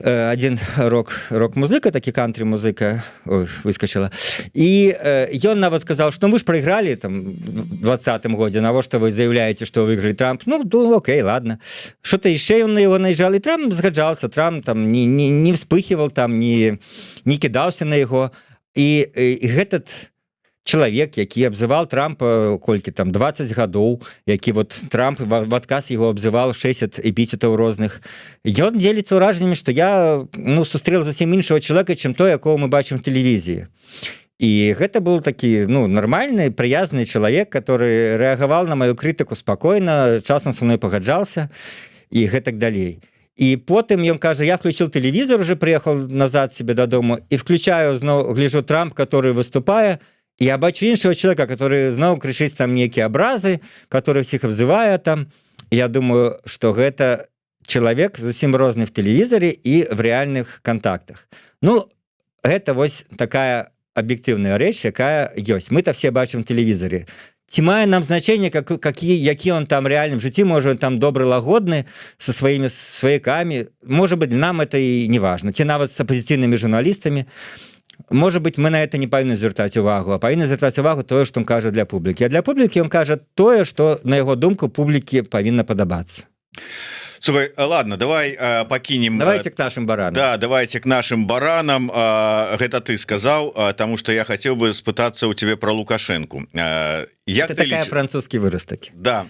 один рок-музыка, такі кантри музыка выскочила. І ён нават сказал, что вы ж проиграли там в 20-м годзе, навошта вы заявляете, что выиграли? Трамп: Ну, окей, ладно». Что-то еще он на его наезжал, и Трамп згаджался. Трамп там не вспыхивал там, не кидался на его. І гэтат чалавек, які абзывал Трампа колькі там, 20 гадоў, які вот Трамп в адказ его абзывал 60 эпітетаў розных, ён дзеліцца ўражаннямі, что я, ну, сустрэл зусім іншага чалавека, чым той, якого мы бачым в тэлевізіі. І гэта был такі, ну, нармальны, прыязны чалавек, который рэагавал на мою крытыку спакойна, часам со мной пагаджался і гэтак далей. І потым ён кажа: «Я включил телевизор, уже приехал назад себе дадому і включаю зноў, гляжу, Трамп, который выступае, я бачу іншого человека, который зноў крычыць там нейкія абразы, который всех обзывае там. Я думаю, что гэта чалавек зусім розны в тэлевізоре і в реальных контактах». Ну, гэта вось такая аб'ектыўная рэч, якая ёсць. Мы-то все бачым тэлевізоре. Ці мае нам значение, как какие які он там реальным жыцці? Можа, там добры, лагодны со сваімі сваякамі, может быть, нам это і не важно, ці нават с апозіцыйнымі журналістамі. Может быть, мы на это не павінны звяртаць увагу, а павінны звяртаць увагу тое, что он кажа для публікі. А для публікі он кажа тое, что, на яго думку, публікі павінна падабацца. Слухай, ладно, давай покинем. Давайте к нашим баранам. Да, давайте к нашим баранам. Гэта ты сказал, тому что я хотел бы спытаться у тебе про Лукашенко. Як ты такая французскі выраз такі. Да,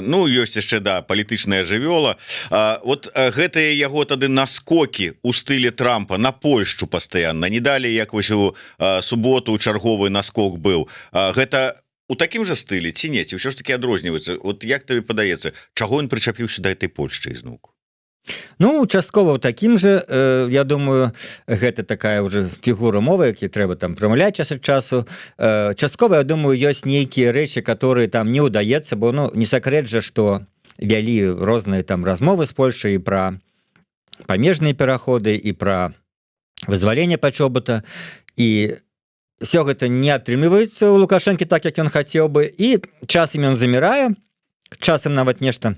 ну, ёсць яшчэ, да, палітычная жывёла. Вот гэтыя яго тады наскокі у стылі Трампа на Польшчу постоянно, не далі як вось у суботу чарговы наскок быў, гэта у такім жа стылі ці не, ці ўсё ж таки адрозніваецца? Вот як табе падаецца, чаго ён прычапіўся да этой Польшчы ізноўку? Ну, часткова ў такім же, я думаю, гэта такая уже фігура мовы, які трэба там прамаўляць час ад часу. Часткова, я думаю, ёсць нейкія рэчы, которые там не ўдаецца, бо, ну, не сакрэт жа, что вялі розныя там размовы з Польшай і пра памежныя пераходы, і пра вызваленне Пачобута, і все гэта не атрымліваецца у Лукашэнкі так, як ён хацеў бы. І часам ён замірае, часам нават нешта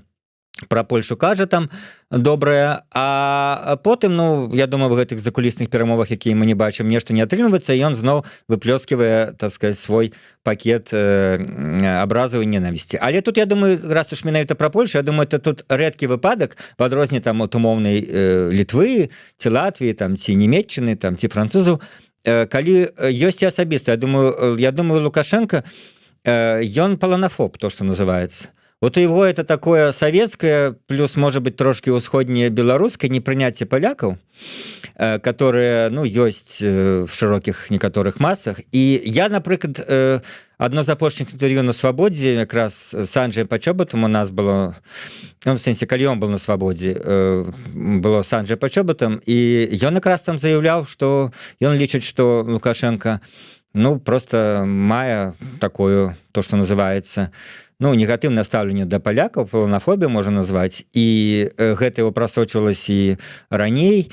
про Польшу кажа там добрае, а потым, ну, я думаю, в гэтых закулісных перамовах, якія мы не бачым, нешта не атрымліваецца, ён зноў выплёскивае, так сказать, свой пакет абразаў, ненавісці. Але тут, я думаю, раз уж менавіта про Польшу, я думаю, это тут рэдкі выпадак, в адрозне там от умоўнай Літвы ці Латвіі там, ці Нямеччыны там, ці французаў, калі ёсць і асабіста. Я думаю, Лукашенко, ён паланафоб, то, что называется. Вот у его это такое советское плюс, может быть, трошки ўсходняе беларускае непрыняцце палякаў, которые, ну, ёсць в шырокіх некаторых масах. І я, напрыклад, одно з апошніх інтэрв'ю на «Свабодзе» якраз с Анджеем Пачобатам у нас было, ну, в сэнсе, калі он был на «Свабодзе», было с Анджеем Пачобатам, і ён якраз там заяўляў, что ён лічыць, что Лукашенко, ну, просто мае такое, то, что называется, ну, негатыўнае стаўленне да палякаў, паланафобію можа назваць, і гэта его прасочвалась і раней,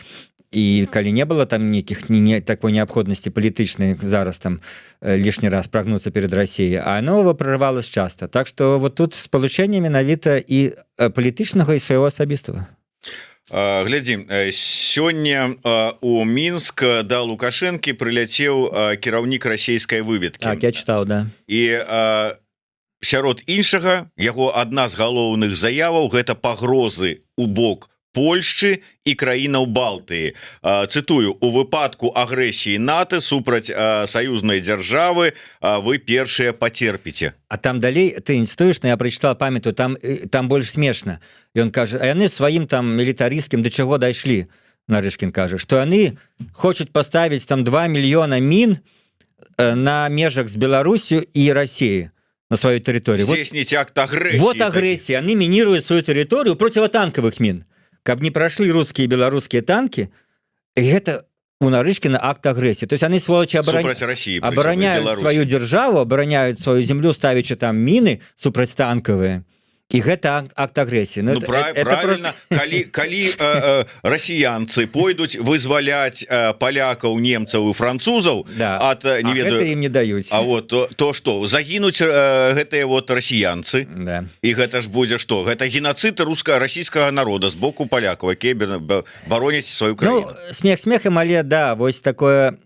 і калі не было там нейкіх не такой неабходнасці палітычнай зараз там лишний раз прогнуться перед Россией, а оно прорывалось часто. Так что вот тут спалучэнне менавіта і палітычнага, і свайго асабістага. Глядзі, сёння у Мінск да Лукашэнкі прыляцеў кіраўнік расійскай выведкі. Так, я читал, да. І сярод іншага яго адна з галоўных заяваў — гэта пагрозы у бок Польшчы і краінаў Балтыі. Цытую: «У выпадку агрэсіі НАТО супраць саюзнай дзяржавы вы першыя пацерпіце». А там далей ты не стоишь, но я прочитал, памятаю, там больш смешна. Ён кажа: «А яны сваім там мілітарысцкім до чаго дайшлі?» Нарышкін кажа, что яны хочуць поставить там 2 мільёна мін на межах з Беларусю і Россией на сваю тэрыторыю. Вот, здзейсніць акт агрэсіі. Вот агрэсія. Они минируют свою тэрыторыю противотанковых мин, каб не прошли русские, белорусские танки. И это у Нарышкина акт агрэссии. То есть они, сволочи, супраць России, причем, и абараняют Беларусі. сваю дзяржаву, абараняют сваю землю, ставячы там мины супрацьтанковые, і гэта акт агрэсіі. Ну, это правильно, просто калі расіянцы пойдуць вызваляць палякаў, немцаў і французаў от не А ведаю, гэта ім не даюць. А вот то что загінуць гэтыя вот расіянцы, і гэта ж будзе что? Гэта геноцид руска-расійскага народа з боку палякаў, якія бароняць сваю краіну. Ну, смех смехам, але да, вось такое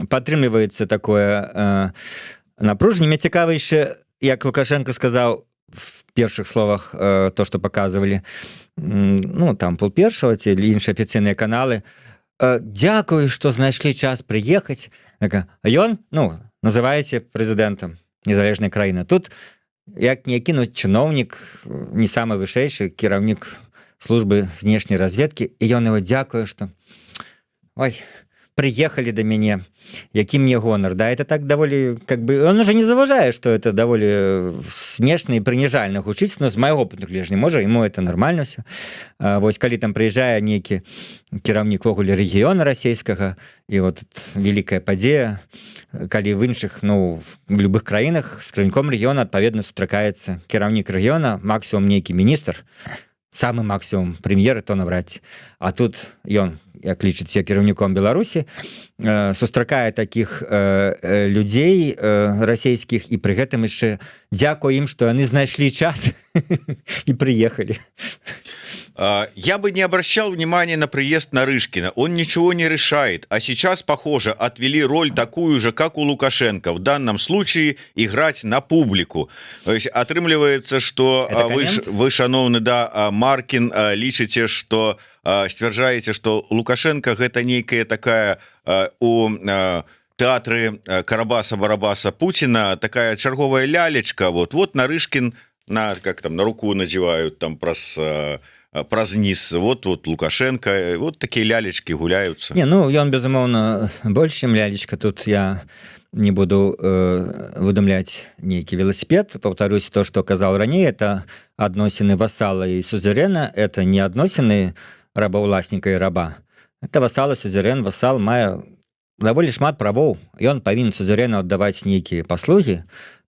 падтрымліваецца такое напружанне. Мне цікава яшчэ, як Лукашенко сказаў в першых словах, то, что показывали, ну, там 12:30 ці іншыя афіцыйныя каналы: «Дзякую, что знайшлі час прыехаць». А ён, ну, называеце прэзідэнтам незалежнай краіны, тут як не кінуць, чыноўнік, не самы вышэйшы кіраўнік службы знешняй разведкі, і ён его дзякую, что ой, приехали до мяне, які мне гонар. Да, это так даволі, как бы он уже не заважае, что это даволі смешна і прыніжальна гучыць, но з майго пункту гледжання, можа, ему это нормально все. Вось калі там прыязджае нейкі кіраўнік увогуле рэгіёна расійскага, і вот тут вялікая падзея, калі в іншых, ну, в любых краінах з кіраўніком рэгіёна адпаведна сустракаецца кіраўнік рэгіёна, максимум нейкі міністр, самы максимум прэм'ер, то навряд. А тут ён, як лічыць кіраўніком Беларусі, сустракае таких людзей расійскіх і пры гэтым яшчэ дзякую ім, што яны знайшлі час і прыехалі. Я бы не обращал внимания на приезд Нарышкина. Он ничего не решает. А сейчас, похоже, отвели роль такую же, как у Лукашенко. В данном случае играть на публику. То есть атрымліваецца, что Это вы, коммент? вы, шаноўны, да, Маркин, лічыце, что сцвярджаеце, что Лукашенко гэта нейкая такая у тэатры Карабаса Барабаса Путина такая чарговая лялечка. Вот Нарышкин на, как там, на руку надевают там праз низ, вот Лукашенко, вот такие лялечки гуляются. Не, ну, ён, безумоўна, больш, чым лялечка. Тут я не буду выдумляць нейкі велосипед. Паўтарусь то, что казаў раней: это адносіны васала і сюзерена, это не адносіны рабаўласніка і раба, это васала, сюзерен. Васал мае даволі шмат правоў, ён павінен сюзерену аддаваць нейкія паслугі,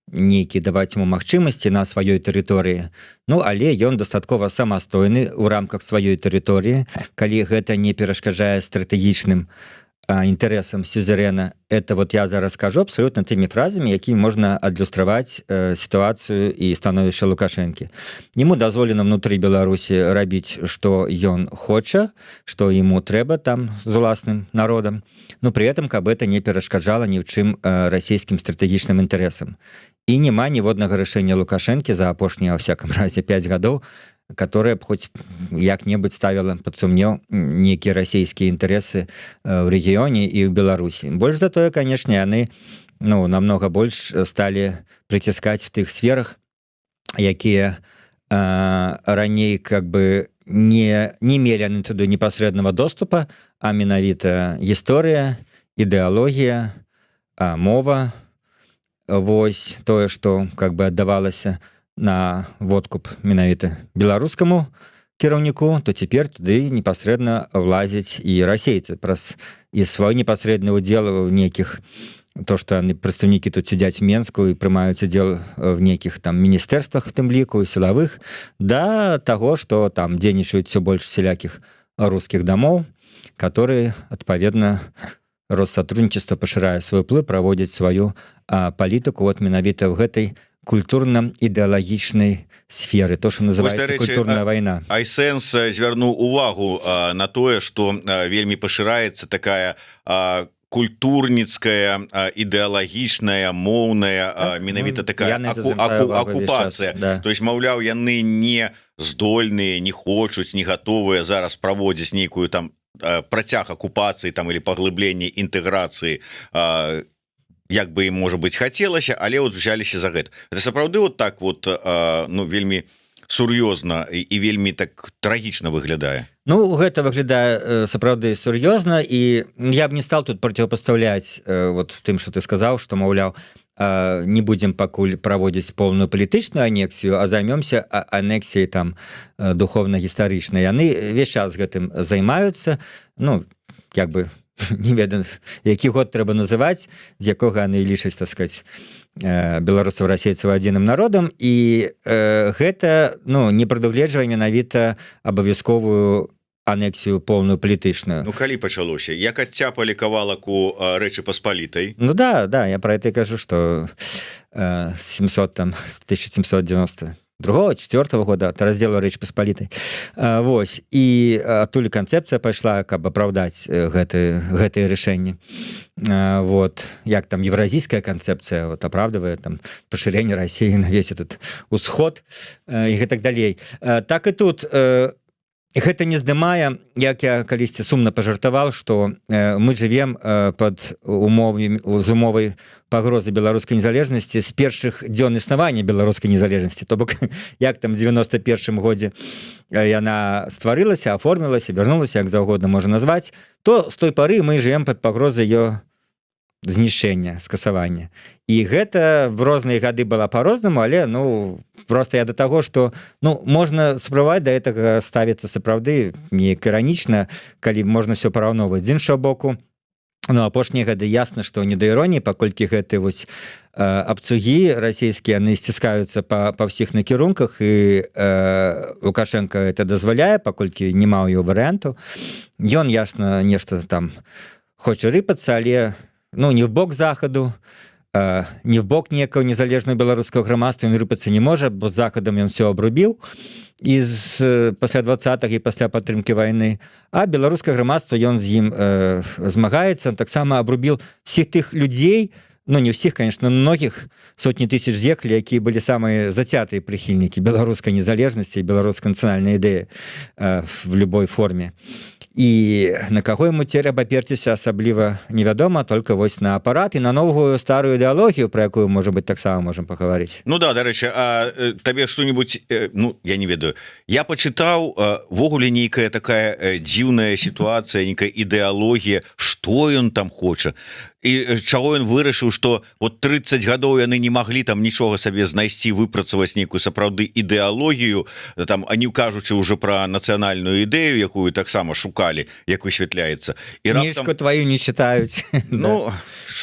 нейкі даваць ему магчымасці на сваёй тэрыторыі. Ну, але ён дастаткова самастойны ў рамках сваёй тэрыторыі, калі гэта не перашкаджае стратэгічным інтарэсам сюзерена. Это вот я зараз скажу абсолютно тымі фразамі, якімі можна адлюстраваць сітуацыю і становішча Лукашэнкі. Ему дазволена внутри Беларусі рабіць, что ён хоча, что ему трэба там з уласным народам, но при этом каб это не перашкаджала ні ў чым расійскім стратэгічным інтарэсам. І няма ніводнага рашэння Лукашэнкі за апошнія, во всяком разе, 5 гадоў, которая б хоць як-небудзь ставила под сумнеў нейкія расійскія інтарэсы в рэгіёне і ў Беларусі. Больш за тое, конечно, яны, ну, намного больш сталі прыціскаць в тых сферах, якія раней как бы не мелі яны туды непасрэднага доступа, а менавіта гісторыя, ідэалогія, мова. Вось тое, что как бы аддавалася на водкуп менавіта беларускаму кіраўніку, то цяпер туды непасрэдна влазіць і расейцы праз і свой непасрэдны удзел в нейкіх, то, что яны, прадстаўнікі, тут сядзяць в Менску і прымаюць удзел в нейкіх там міністэрствах, в тым ліку і сілавых, да таго, что там дзейнічаюць все больш усялякіх рускіх дамоў, которые, адпаведна, Россотрудничество пашырае свой уплыў, праводзіць сваю палітыку вот менавіта в гэтай культурна-ідэалагічнай сферы, то, что называется Рэчы, культурная война. iSense звярнуў увагу на тое, что вельмі пашыраецца такая Культурніцкая, ідэалагічная, моўная, так, менавіта, ну, такая акупацыя, да. То есть, маўляў, яны не здольныя, не хочуць, не гатовыя зараз праводзіць нейкую там працяг акупацыі там или паглыбленне інтэграцыі, як бы ім, можа быть, хацелася, але вот взяліся за гэта. Это сапраўды вот так вот, ну, вельмі сур'ёзна і вельмі так трагічна выглядае. Ну, гэта выглядае сапраўды сур'ёзна, і я б не стал тут проціпастаўляць вот тым, что ты сказаў, что, маўляў, не будзем пакуль праводзіць полную палітычную анексію, а займёмся анексіяй там духовна-гістарычнай. Яны весь час гэтым займаюцца. Ну, як бы, не ведаю, які год трэба называць, з якога яны лічаць, так сказать, беларусаў, расейцаў адзіным народам, і гэта, ну, не прадугледжвае менавіта абавязковую анексію полную палітычную. Ну, калі пачалося, як адцяпалі кавалак у Рэчы Паспалітай? Ну да, я про это кажу, что 700 там, 1790 другого, четвертого года от раздела Рэч Паспалітай. Вось, і адтуль канцэпцыя пайшла, каб апраўдаць гэтые рашэнні. Вот як там еўразійская канцэпцыя вот оправдывает там пашырэнне России на весь этот усход і гэтак далей, так і тут. Гэта не здымае, як я калісьці сумна пажартаваў, что мы живем под умовамі, з умовай пагрозы беларускай незалежнасці з першых дзён існавання беларускай незалежнасці. То бок як там 91 годзе яна стварылася, аформілася, вярнулася, як заўгодна можа назваць, то з той пары мы живем под пагрозай ее знішчэння, скасавання. І гэта в розныя гады была по-рознаму, але, ну, просто я до таго, что, ну, можна спрабаваць до этого ставіцца сапраўды неяк іранічна, калі можна все параўноўваць. З іншага боку, ну, апошнія гады ясна, что не да іроніі, паколькі гэты вось абцугі расійскія, яны сціскаюцца па ўсіх накірунках, і Лукашенко это дазваляе, паколькі няма ў его варыянту. Ён, ясна, нешта там хоча рыпацца, але, ну, не в бок захаду, не в бок некага незалежного беларускага грамадства ён рыпацца не можа, бо з захадам ён все абрубіў из пасля 20 і пасля падтрымки войны, а беларускае грамадства, ён з ім змагаецца, таксама абрубіл всех тых людзей, ну, не всех, конечно, многих, сотні тысяч з'ехалі, якія былі самыя зацятыя прыхільнікі беларускай незалежнасці, беларускай нацыянальнай ідэі в любой форме. І на каго яму цераб абаперціся, асабліва невядома, только вось на апарат і на новую старую ідэалогію, про якую, можа быть, таксама можем пагаварыць. Ну да, дарэчы, а табе что-нибудь, ну, я не ведаю, я пачытаў, увогуле нейкая такая дзіўная сітуацыя, нейкая ідэалогія, что ён там хоча і чаго ён вырашыў, что вот 30 гадоў яны не маглі там нічога сабе знайсці, выпрацаваць нейкую сапраўды ідэалогію там, а не кажучы уже про нацыянальную ідэю, якую таксама шукалі, як высвятляецца, і раптам твою не читаюць. Ну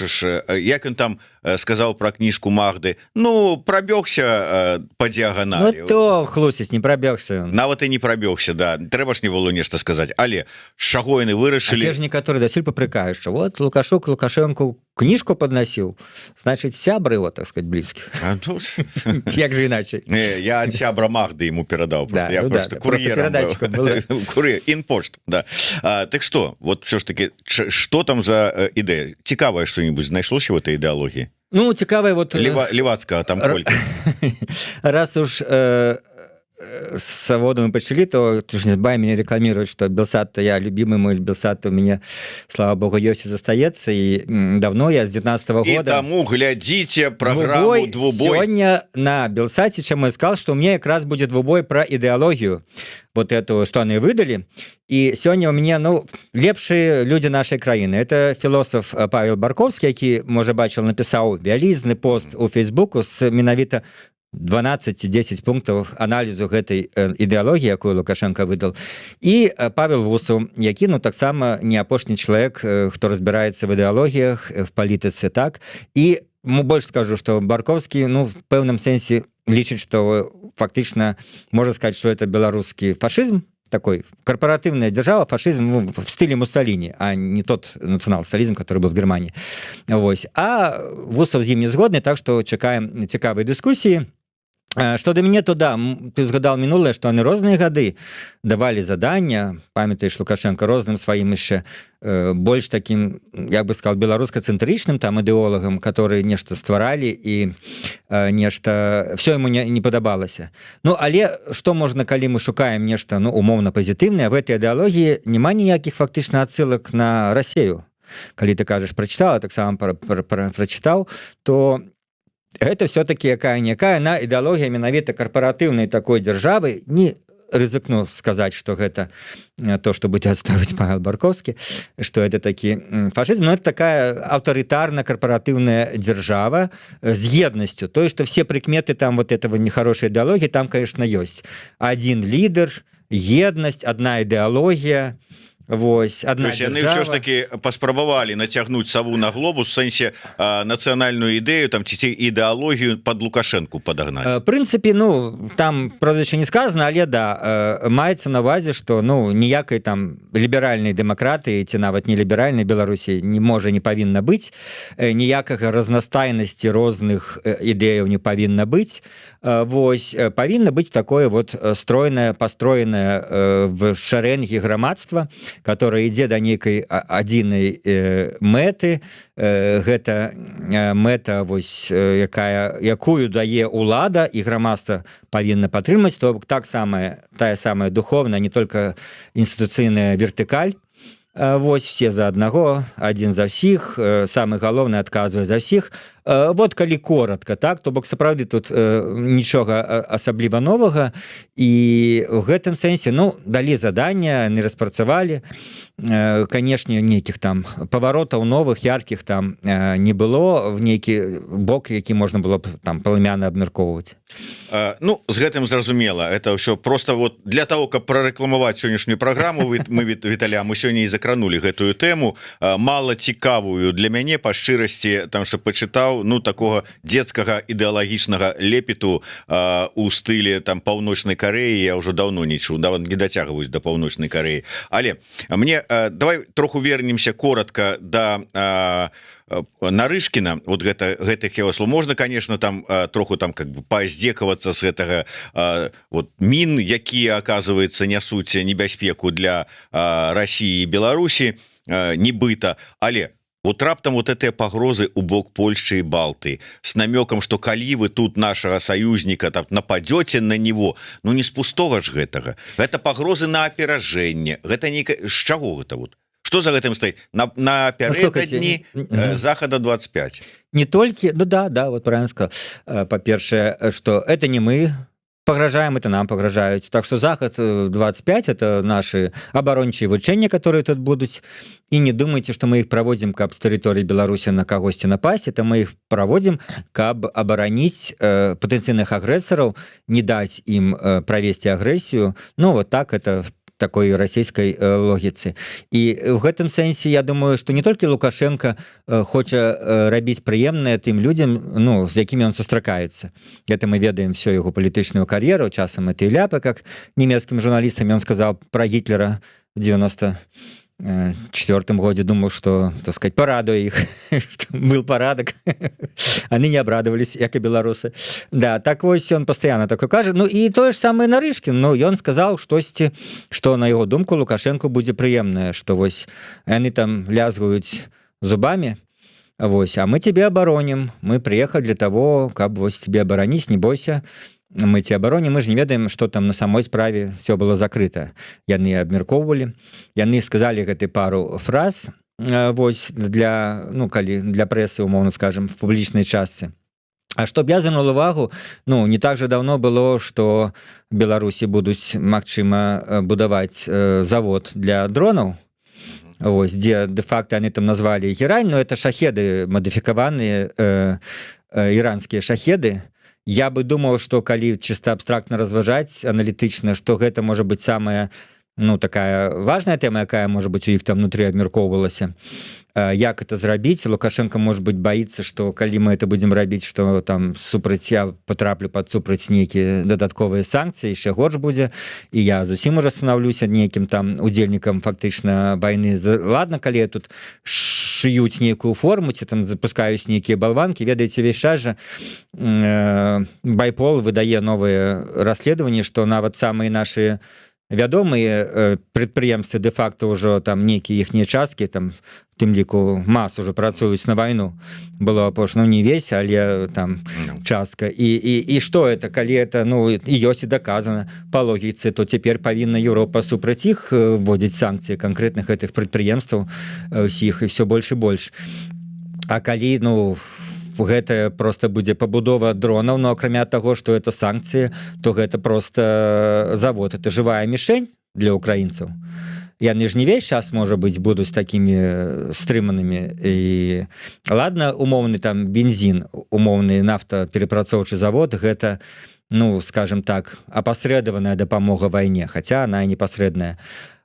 ж, як ён там сказаў про кніжку Магды: «Ну, прабёгся по дыяганалі». Ну, то хлусіць, не прабёгся. Нават і не прабёгся, да. Трэба ж не было нешта сказаць, але чаго яны вырашылі? Ж некаторы дасюль папрыкаюць, что вот Лукашук Лукашенко кніжку подносіў, значит, сябры его, так сказать, блізкіх. Тут як же иначе? Не, я ад сябра Магды ему перадаў. Да, я ну просто да, просто курьер, інпошт, да. Так что вот все ж таки, что там за ідэя цікавае, что-нибудь знайшлося в этой ідэалогіі? Ну, цікавая вот Левацкага там колькі? Раз уж с завода мы пачалі, то ты ж не забывай меня рекламировать, что Белсат, я любимый мой Белсат у меня, слава богу, ёсць и застаецца, и давно я с 19 -го года. Таму глядзіце программу «Двубой» сегодня на Белсате, чем я сказал, что у меня как раз будет двубой про идеологию вот эту, что они выдали. И сегодня у меня, ну, лепшие люди нашей краіны: это философ Павел Барковский, які, можа, бачыл, напісаў вялізны пост у Фейсбуку с менавіта 12 10 пунктаў аналізу гэтай ідэалогіі, якую Лукашенко выдал, і Павел Вусаў, які, ну, таксама не апошні чалавек, хто разбіраецца в ідэалогіях, в палітыцы, так. І больш скажу, что Барковскі, ну, в пэўным сэнсе лічыць, что фактычна можа сказать, что это беларускі фашизм, такой корпоративная держава, фашизм, ну, в стиле Муссолини, а не тот национал-социализм, который был в Германии. Вось. А Вусов з ім не згодны, так что чакаем цікавай дыскусіі. Что да мяне, то да, ты згадал мінулае, что они розныя гады давалі задання, памятаеш, Лукашенко розным сваім яшчэ больш таким, як бы сказал, беларуска-цэнтрычным там ідэолагам, которые нешта стваралі, і нешта все ему не падабалася. Ну, але что можна, калі мы шукаем нешта, ну, умоўна пазітыўнае, в этой ідэалогіі няма ніякіх фактычна адсылак на Россию. Калі ты кажаш, прочитала, таксама прочитаў, то это все-таки якая-якая на ідэалогія менавіта карпаратыўнай такой дзяржавы. Не рызыкну сказать, что гэта то, что будзе адставіць Павел Барковскі, что это такі фашизм, но это такая аўтарытарна-карпаратыўная дзяржава з еднасцю, то, что все прыкметы там вот этого нехорошей ідэалогіі там, конечно, ёсць: один лідар, еднасць, одна ідэалогія. Вось одна. Яны ўсё ж таки паспрабавалі нацягнуць саву на глобус, сэнсе нацыянальную ідэю там ці ідэалогію под Лукашенко падагнаць. Прынцыпе, ну, там прозвішча не сказано, але да, маецца на увазе, что, ну, ніякай там ліберальнай дэмакратыі ці нават не ліберальнай Беларусі не можа, не павінна быць, ніякага разнастайнасці розных ідэяў не павінна быць. Вось павінна быць такое вот стройное, построенное в шарэнгі грамадства, которая ідзе да нейкай адзінай мэты. Гэта мэта вось, якая якую дае улада, і грамадства павінна падтрымаць. То бок так самая тая самая духовная, не только інстытуцыйная вертыкаль. Вось все за аднаго, один за ўсіх, самы галоўны адказвае за ўсіх. Вот калі коротко, так. То бок сапраўды тут нічога асабліва новага, і в гэтым сэнсе, ну, далі задання, не распрацавалі. Канешне, нейкіх там паваротаў новых, яркіх там не было в нейкі бок, які можна было б там палымяна абмяркоўваць. Ну, з гэтым зразумела. Это ўсё просто вот для того, каб прарэкламаваць сённяшнюю праграму. Вы мы, Віталя, мы сёння і закранули гэтую тэму, мала цікавую для мяне, па шчырасці, там что пачытаў, ну, такого детскага ідэалагічнага лепету у стылі там Паўночнай Карэі я ўжо давно не чуў, да, не дацягваюць до Паўночнай Карэі. Але мне давай троху вернемся коротко до Нарышкина. Вот гэта, гэтых его слов можно, конечно, там троху там как бы паздзекавацца с гэтага вот мін, якія, оказывается, нясуць небяспеку для России и Беларуси нібыта. Але вот раптам вот гэтыя пагрозы у бок Польшчы и Балты с намеком, что калі вы тут нашего союзника там нападете на него, ну, не с пустого ж гэтага. Это пагрозы на операжэнне, гэта не з чаго гэта? Вот что за гэтым стоит на дні Захада 25? Не толькі, ну да, вот правильно сказал. Па-першае, что это не мы пагражаем, это нам пагражаюць. Так что Захад 25 — это наши абарончыя вучэнні, которые тут будуць, і не думайте, что мы их проводим, каб з тэрыторыі Беларусі на кагосьці напасть. Это мы их проводим, каб абараніць патэнцыйных агрэсараў, не даць ім правесці агрэсію. Ну, вот так, это в такой расійскай логіцы. І в гэтым сэнсе я думаю, что не толькі Лукашенко хоча рабіць прыемнае тым людзям, ну, з якімі он сустракаецца. Это мы ведаем всю яго палітычную кар'еру, часам это і ляпы, как нямецкім журналістам ён сказал про Гітлера в 94-м годзе, думал, что, так сказать, парадую их, был порядок, они не обрадовались, як и беларусы. Да, так вось, он постоянно такой кажа. Ну и тое ж самое Нарышкин. Ну, ён сказал штосьці, что, на его думку, Лукашенко будзе прыемнае, что вось яны там лязгаюць зубами. Вось, а мы тебе абаронім, мы приехали для того, каб вось тебе абараніць, не бойся, мы ці абароне. Мы ж не ведаем, что там на самой справе, все было закрыто, яны абмяркоўвалі, яны сказали гэты пару фраз вось для, ну, калі для прэсы, умоўно скажем, в публічнай частцы. А чтоб я звярнул увагу, ну, не так же давно было, что Беларусі будуць, магчыма, будаваць завод для дронаў. Вось, дзе де-факто они там назвали Герань, но это шахеды, мадыфікаваныя іранскія шахеды. Я бы думал, что калі чисто абстрактно разважаць, аналітычна, что гэта можа быть самая Ну, такая важная тэма, якая, может быть, у іх там внутри абмяркоўвалася, як это зрабіць. Лукашенко, может быть, боится, что калі мы это будем рабіць, что там супраць я потраплю под супраць нейкія дадатковыя санкцыі, яшчэ горш будзе, і я зусім уже становлюся нейкім там удзельнікам фактычна войны. Ладно, калі я тут шыюць нейкую форму ці там запускаюць нейкія болванки. Ведаеце, весь час жа Байпол выдае новые расследаванні, что нават самыя наши вядомыя прадпрыемствы де-факто ўжо там нейкія іхнія часткі там, тым ліку МАЗ, уже працуюць на вайну. Было апошно, не весь, але там частка. І что это, калі это, ну, і ёсць і доказано по логіцы, то цяпер павінна Европа супраць іх вводзіць санкцыі, канкрэтных гэтых прадпрыемстваў усіх, і все больш і больш. А калі, ну, гэта просто будзе пабудова дронаў, но акрамя того, что это санкцыі, то гэта просто завод, это живая мишень для украінцаў. Яны ж не весь час, можа быть, будуць такими стрыманымі. І ладно, умоўны там бензин, умоўны нафтаперапрацоўчы завод, гэта, ну, скажем так, апасрэдаваная дапамога вайне, хотя она непасрэдная,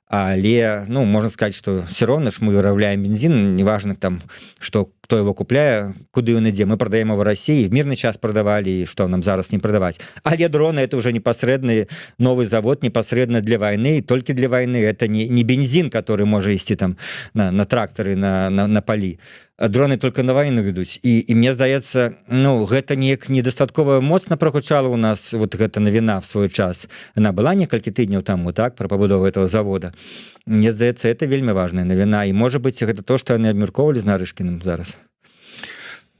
але, ну, можно сказать, что все равно ж мы вырабляем бензин, неважно там, что, кто его купляе, куды ён ідзе. Мы продаем его России, в мирный час продавали, что нам зараз не продавать? Але дроны — это уже непасрэдны новый завод, непасрэдна для войны, только для войны. Это не бензин, который можа ісці там на тракторы, на палі. Дроны только на войну ідуць. І мне здаецца, ну, гэта неяк недастаткова моцна прагучала у нас вот гэта навіна в свой час. Она была некалькі тыдняў таму, так, про пабудову этого завода. Мне здаецца, это вельмі важная навіна, і, можа быть, гэта то, что яны абмяркоўвалі з Нарышкіным зараз.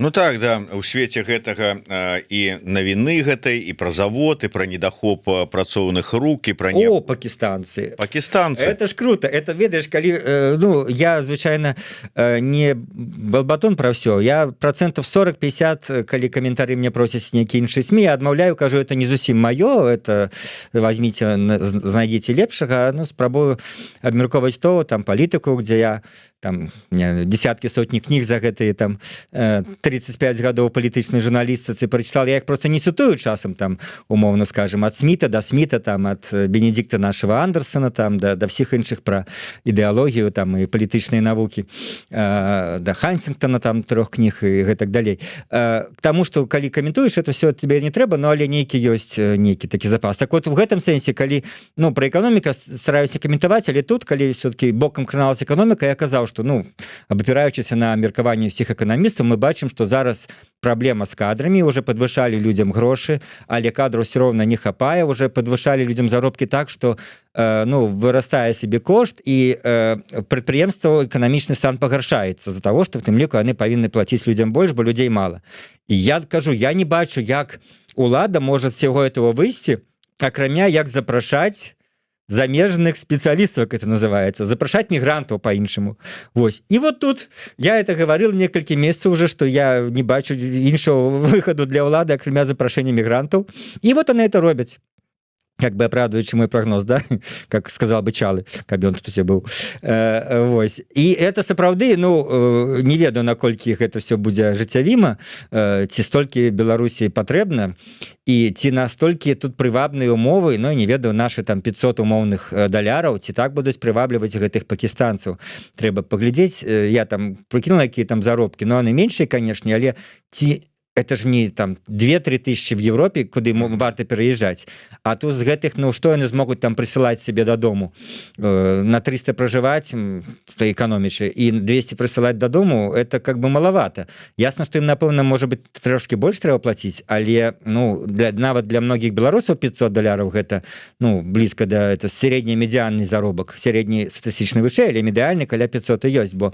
Ну так, да, у свеце гэтага і навіны гэтай, і пра завод, і пра недахоп працоўных рук, і пра не О, пакістанцы. Пакістанцы. Это ж круто. Это, ведаеш, калі ну, я звычайна не балбатон про все, я процентов 40-50, калі каментары мне просяць нейкі іншыя СМІ, я адмаўляю, кажу: «Это не зусім маё, это возьмите, знайдзеце лепшага». Ну, спрабую абмярковаць то там палітыку, где я там десяткі, сотні кніг за гэтые там 35 гадоў палітычнай журналістыцы прочитал. Я их просто не цытую часам там, умоўно скажем, от Сміта до Сміта, там от Бенедикта нашего Андерсона там да всех іншых про ідэалогію там і палітычныя навукі, да Хантингтона там трех кніг і гэтак далей. К тому, что калі каментуеш, это все тебе не трэба, но але нейкі ёсць нейкі такі запас. Так вот, в гэтым сэнсе, калі, ну, про эканоміка стараюся каментаваць, але тут, калі все-таки бокам краналась эканоміка, я казаў, что, ну, абапіраючыся на меркаванне всех эканамістаў, мы бачым, что зараз праблема с кадрамі. Уже подвышалі людям грошы, але кадру все роўна не хапае. Уже подвышалі людям заробкі так, что ну, вырастае себе кошт, і прадпрыемства, эканамічны стан пагаршаецца з-за того, что в тым ліку яны павінны платіць людям больш, бо людзей мало. І я кажу, я не бачу, як улада может всего этого выйсці, акрамя як запрашаць замежных спецыялістаў, как это называется, запрашаць мігрантаў по-іншаму. Вось. І вот тут я это говорил некалькі месяцаў уже, что я не бачу іншого выходу для ўлады, акрамя запрашэння мігрантаў, і вот она это робяць, как бы оправдываючы мой прогноз, да, как сказал бы Чалы, каб ён тут был. Вось. І это сапраўды, ну, не ведаю, наколькі гэта все будзе ажыццявіма, ці столькі Беларусі патрэбна і ці настолькі тут прывабныя умовы. Но не ведаю, наши там 500 умоўных даляраў, ці так будуць прывабліваць гэтых пакістанцаў, трэба паглядзець. Я там прыкінула, якія там заробкі, но они меншыя, конечно, але ці это ж не там 2-3 тысячи в Европе, куды варта пераезжаць. А тут з гэтых, ну, что яны змогуць там прысылаць себе дадому? На 300 проживать, эканомічы, і 200 прысылаць дадому, это как бы маловато. Ясно, что им, напэўна, может быть, трошки больш трэба платіць, але, ну, для нават для многіх беларусаў 500 даляраў — гэта, ну, блізка да, это сярэдні медыанны заробак, сярэдні статыстычны вышэй, але медыальны каля 500 і ёсць, бо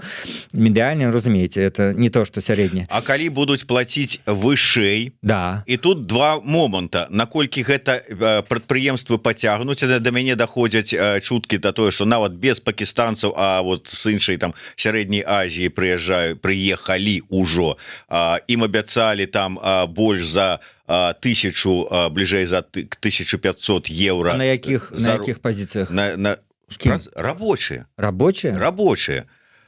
медыальны, разумееце, это не то что сярэдні. А калі будуць платіць вышэй? Да. І тут два моманта: наколькі гэта прадпрыемствы пацягнуць. Да мяне даходзяць чуткі да тое, что нават без пакістанцаў, а вот с іншай там Сярэдняй Азіі прыязджаю, прыехалі ўжо, ім абяцалі там больш за 1000, бліжэй за 1500 евро. На якіх пазіцыях? На рабочие. Рабочие? Рабочие.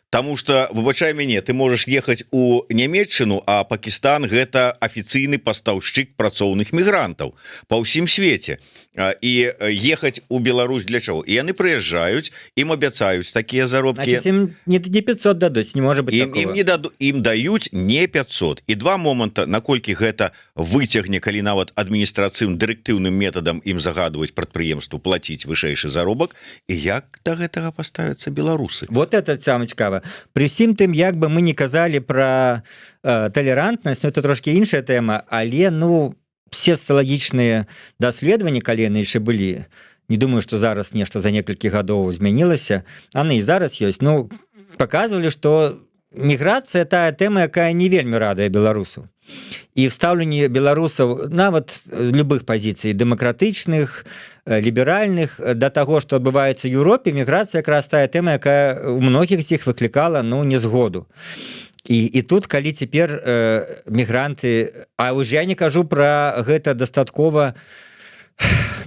Таму что, выбачай мяне, ты можешь ехаць у Нямеччыну, а Пакістан — гэта афіцыйны пастаўшчык працоўных мігрантаў по ўсім свеце. І ехаць у Беларусь для чаго? І яны прыязджаюць, ім абяцаюць такія заробкі. Значит, им не 500 дадуць, не может быть. Им не даду, ім даюць не 500. І два моманта: наколькі гэта выцягне, калі нават адміністрацыйным дырэктыўным метадам ім загадваюць, прадпрыемству, плаціць вышэйшы заробак, і як да гэтага паставяцца беларусы? Вот это самое цікава. Пры всім тым, як бы мы не казалі про талерантнасць, ну, это трошки іншая тэма, але, ну, все сацыялагічныя даследаванні, калі яны яшчэ былі, не думаю, что зараз нешта за некалькі гадоў змянілася, яны і зараз ёсць, ну, показывалі, что міграцыя — тая тэма, якая не вельмі радая беларусу. І в стаўленні беларусаў, нават любых пазіцый, дэмакратычных, ліберальных, да таго, што адбываецца ў Еўропе, міграцыя якраз тая тэма, якая у многіх з іх выклікала, ну, незгоду. І тут, калі цяпер мігранты, а уже я не кажу про гэта дастаткова,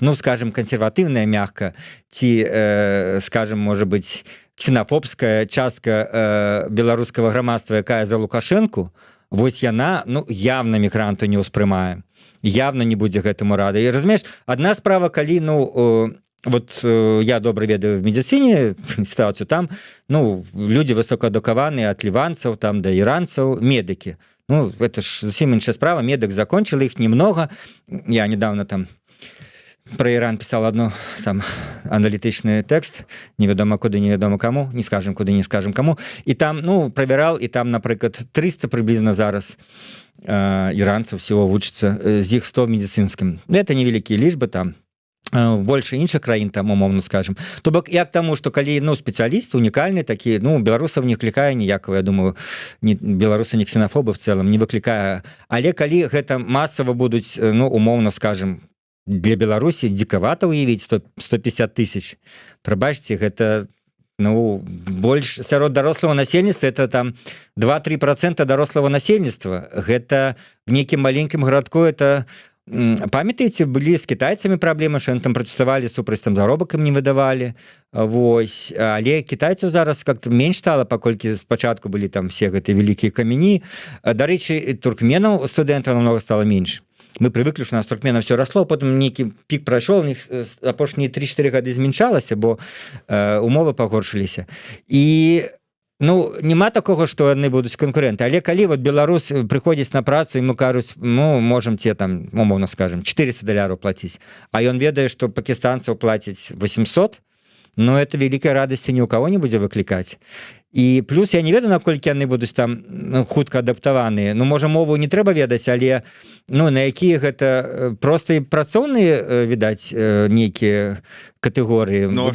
ну, скажем, кансерватыўная, мягка ці, скажем, может быть, ксенафобская частка беларускага грамадства, якая за Лукашенко, вось яна, ну, явно мігранту не ўспрымае, явно не будзе гэтаму рада. І, разумееш, одна справа, калі, ну, вот я добра ведаю в медицине ситуацию там, ну, люди высокаадукаваныя, от ліванцаў там да іранцаў, медыкі, ну, это ж зусім іншая справа. Медык закончил, их немного. Я недавно там про Иран писал одну там аналітычны тэкст, невядома куды, невядома кому, не скажем куды, не скажем кому, і там, ну, правярал, і там, напрыклад, 300 прыблізна зараз іранцаў всего вучыцца, з іх 100 в медицинскім. Это невялікія лічбы, там больше іншых краін там, умоўно скажем. То бок як таму, что калі, ну, спецыяліст унікальны такі, ну, беларусаў не клікае ніякага, я думаю, не беларусы не ксенафобы в целом, не выклікае. Але калі гэта масава будуць, ну, умоўно скажем, для Беларусі дзікавата уявіць 100 150 тысяч, прабачце, гэта, ну, больш сярод дарослага насельніцтва, это там 2-3% дарослага насельніцтва. Гэта в нейкім маленькім гарадку. Это, памятаеце, былі з кітайцамі праблемы, що там пратэставалі супраць, там заробак ім не выдавалі. Вось, але кітайцаў зараз как-то менш стала, паколькі спачатку былі там все гэты вялікія камяні. Дарэчы, туркменаў, студэнтаў, намного стало менш. Мы привыкли, что у нас туркмена все росло, потом нейкі пік прайшоў, у них апошнія 3-4 гады змяншалася, бо умовы пагоршыліся. І, ну, няма такого, что яны будуць канкурэнты. Але калі вот беларус прыходзіць на працу, ему кажуць: «Ну, можем тебе там, умоўно скажем, 400 даляраў плаціць», а ён ведае, что пакістанцаў плаціць 800, но это вялікай радасці ні у кого не будзе выклікаць. І плюс я не ведаю, наколькі яны будуць там, ну, хутка адаптаваныя. Ну, можа, мову не трэба ведаць, але, ну, на якія гэта простыя працоўныя, відаць, нейкія катэгорыі. Ну,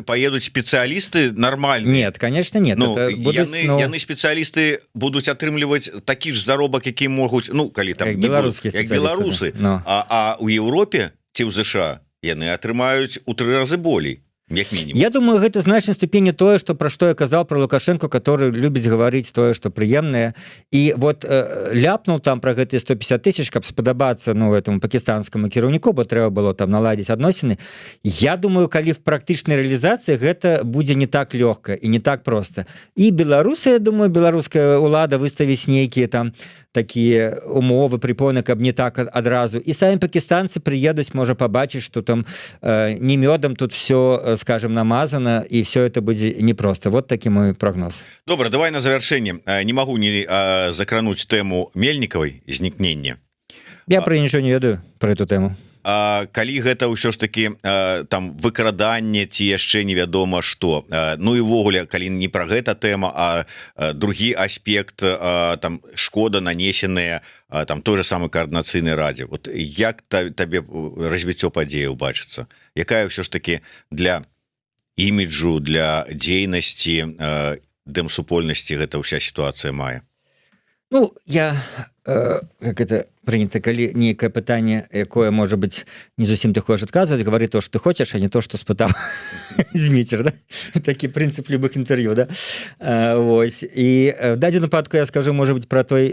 поедуць спецыялісты нормально? Нет, конечно, нет. Ну, будуць, яны, но... яны, спецыялісты, будуць атрымліваць такі ж заробак, які могуць, ну, калі там беларускі, як беларусы, но... а у Еўропе ці ў ЗША яны атрымаюць у тры разы болей, як мінімум. Я думаю, гэта значнай ступені тое, что пра што я казал про Лукашенко, который любіць гаварыць тое, что прыемнае. І вот ляпнул там про гэтыя 150 тысяч, каб спадабацца, ну, этому пакістанскому кіраўніку, бо трэба было там наладзіць адносіны. Я думаю, калі в практычнай рэалізацыі гэта будзе не так лёгка і не так просто. І беларусы, я думаю, беларуская улада выставіць нейкія там такія умовы, препоны, каб не так адразу. І самі пакістанцы прыедуць, можа, пабачыць, что там не мёдам тут все, скажем, намазано, и все это будзе непросто. Вот такі мой прогноз. Добра, давай на завяршэнне, не могу не закрануть тэму Мельнікавай, знікнення. Я про ничего не ведаю, про эту тему. А калі гэта ўсё ж таки там выкраданне ці яшчэ невядома что, ну і увогуле, калі не про гэта тэма, а другі аспект, там шкода, нанесеная там той же самой Каардынацыйнай радзе, вот як табе развіццё падзеяў бачыцца, якая ўсё ж таки для іміджу, для дзейнасці дэмсупольнасці гэта ўся сітуацыя мае? Ну, я как это принято, калі нейкае пытанне, якое, можа быть, не зусім ты хочаш адказваць: «Говори то, что ты хочешь, а не то, что спытаў Зміцер», да? Такі прынцып любых інтэрв'ю, да? Вось, і в дадзеным выпадку я скажу, может быть, про той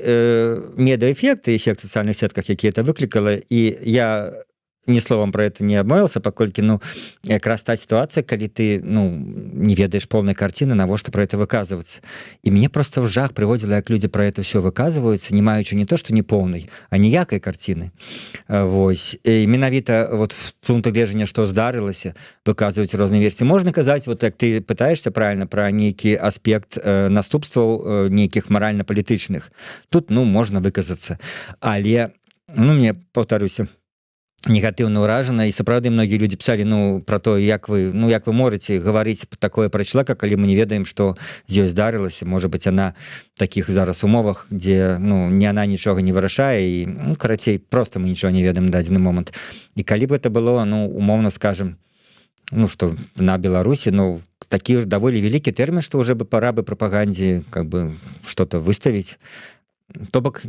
медыаэфект і эфект соцыяльных сетках, які это выклікала. І я Ні словом про это не абмовіўся, паколькі, ну, якраз та ситуация, калі ты, ну, не ведаеш полной картины, навошта про это выказываться? І мне просто в жах прыводзіла, як люди про это все выказываются, не маючы не то что не полной, а ніякай картины. Вось, і менавіта вот в пункту гледжання, что здарылася, выказваюць розныя версіі. Можна казаць, вот як ты пытаешься правильно, про нейкі аспект наступстваў нейкіх маральна-палітычных, тут, ну, можна выказацца. Але, ну, мне, повторюся, негатыўна ўражана. І сапраўды многія люди писали, ну, про то, як вы, ну, як вы можете гаварыць такое про человека, калі мы не ведаем, что з ёй здарылася. Может быть, она таких зараз умовах, где, ну, не она нічога не вырашае, і, ну, карацей, просто мы нічого не ведаем дадзены момант. І калі бы это было, ну, умоўно скажем, ну, что на Беларусі, ну, такі ж даволі вялікі тэрмін, что уже бы пора бы прапагандзе как бы что-то выставить. То бок,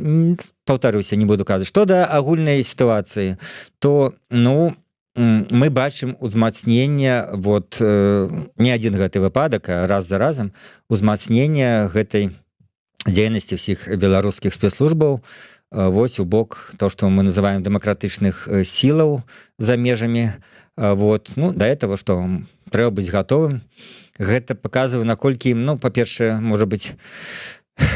паўтаруся, не буду казаць. Что да агульнай сітуацыі, то, ну, мы бачым узмацнення, вот не один гэты выпадак, а раз за разам узмацнення гэтай дзейнасці ўсіх беларускіх спецслужбаў вось у бок то, что мы называем дэмакратычных сілаў за межамі. Вот, ну, до этого, что трэба быць гатовым. Гэта показывае, наколькі ім, ну, па-першае, может быть,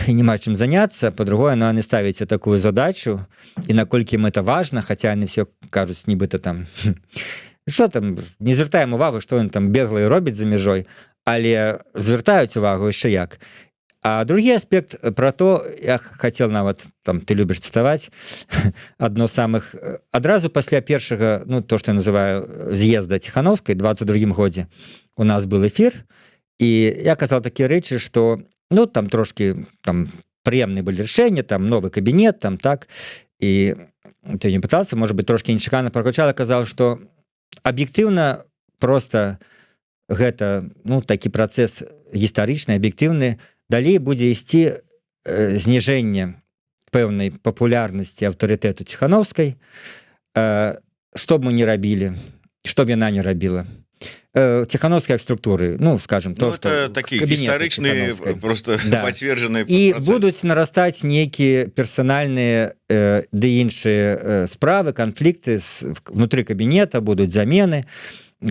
і няма чым заняться, по-другое, но они ставіце такую задачу, і наколькі им это важно, хотя они все кажуць, нібыта там, что там, не звяртаем увагу, что он там беглый робіць за мяжой, але звяртаюць увагу яшчэ як. А другі аспект, про то я хотел нават, там ты любишь цытаваць одно самых, адразу пасля першага, ну, то, что я называю з'езда Ціхановскай, 22 годзе у нас был эфир, і я казал такія рэчы, что, ну, там трошки там прыемны былі рашэнне, там новы кабінет, там так, і ты не пытался, может быть, трошки нечакана прагучала, казаў, что аб'ектыўна просто гэта, ну, такі працэс гістарычны, аб'ектыўны, далей будзе ісці зніжэнне пэўнай папулярнасці, аўтарытэту Ціхановскай, что б мы не рабілі, что б яна не рабіла, Ціхановскай структуры, ну, скажем, то Ну, что такі гістарычны просто пацверджаны. І будуць нарастаць нейкія персанальныя ды іншыя справы, канфлікты внутри кабінета, будуць замены,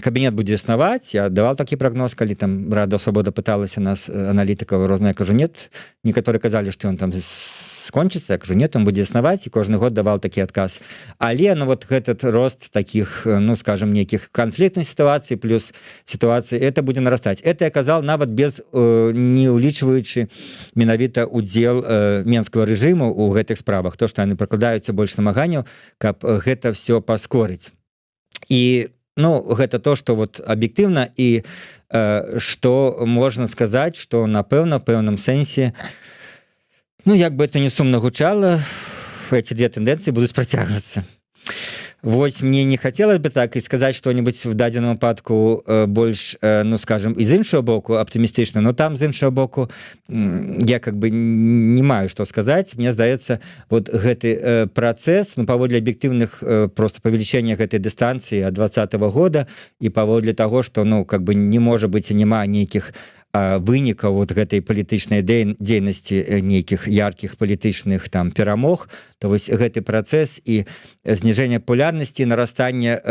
кабінет будзе існаваць. Я давал такі прогноз, калі там Радыё Свабода пыталася нас, аналітыкаў розная, кажу: «Нет». Некаторые казалі, что он там скончыцца, я кажу: «Нет, он будзе існаваць», і кожны год давал такі адказ. Але, ну, вот этот рост таких, ну, скажем, нейкіх канфліктных сітуацый, плюс сітуацыі, это будзе нарастаць. Это я казал нават без не улічваючы менавіта удзел менскага рэжыму у гэтых справах, то, что яны прыкладаюцца больш намаганняў, каб гэта все паскорыць. І, ну, гэта то, что вот аб'ектыўна, і что можна сказаць, что, напэўна, пэўным сэнсе, ну, як бы это не сумна гучала, эти две тэндэнцыі будуць працягвацца. Вось мне не хотелось бы так и сказать что-нибудь в дадзеным выпадку больш, ну, скажем, из іншого боку аптымістычна, но там, з іншого боку, я как бы не маю что сказать. Мне здаецца, вот гэты працэс, ну, паводле аб'ектыўных просто павелічэння гэтай дыстанцыі от 20-го года і паводле того, что, ну, как бы не можа быть і няма нейкіх вынікаў вот гэтай палітычнай дзейнасці, нейкіх яркіх палітычных там перамог, то вось гэты працэс і зніжэнне папулярнасці, нарастанне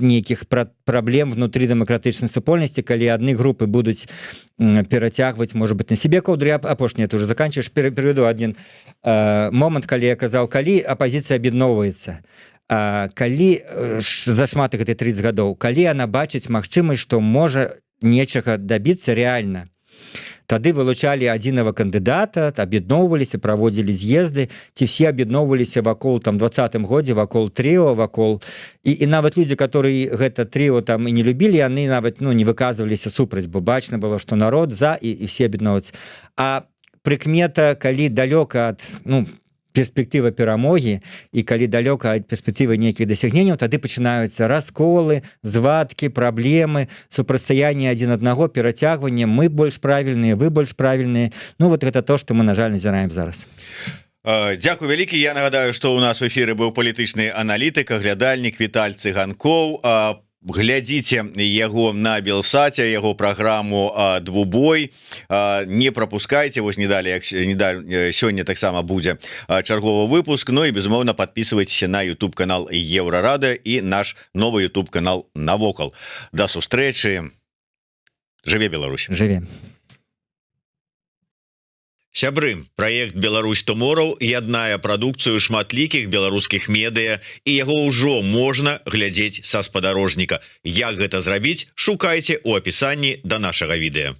нейкіх праблем внутри дэмакратычнай супольнасці, калі адны групы будуць перацягваць, может быть, на себе коўдры. Апошняе, ты уже заканчиваешь, пераведу один момант, калі я казаў, калі апозіцыя аб'ядноўваецца, калі зашмат гэты 30 гадоў, калі она бачыць магчымасць, што можа нечага дабіцца реально, тады вылучалі адзінага кандыдата, аб'ядноўваліся, праводзілі з'езды, ці все аб'ядноўваліся вакол там 20-м годзе вакол трыо, вакол і нават людзі, которые гэта трыо там і не любілі, яны нават, ну, не выказваліся супраць, бо бачна было, что народ за, і все аб'ядноўваюць. А прыкмета, калі далёка ад, ну, перспектыва перамогі і калі далёка ад перспектывы нейкіх дасягненняў, тады пачынаюцца расколы, звадкі, праблемы, супрацьстаянне адзін аднаго, перацягванне: мы больш правільныя, вы больш правільныя. Ну вот гэта то, что мы, на жаль, назіраем зараз. Дзякуй вялікі. Я нагадаю, что у нас в эфиры быў палітычны аналітык, аглядальнік Віталь Цыганкоў. Глядзіце яго на Белсаце, яго праграму «Двубой», не пропускайте. Вось не далі, як не да, сёння таксама будзе чарговы выпуск. Ну і, безумоўна, подписывайтесь на YouTube канал Еўрарадыё і наш новы YouTube канал «Навокал». Да сустрэчы! Жыве Беларусь! Жыве! Сябры, праект «Беларусь Tomorrow» яднае прадукцыю шматлікіх беларускіх медыа, і яго ўжо можна глядзець са спадарожніка. Як гэта зрабіць, шукайце ў апісанні да нашага відэа.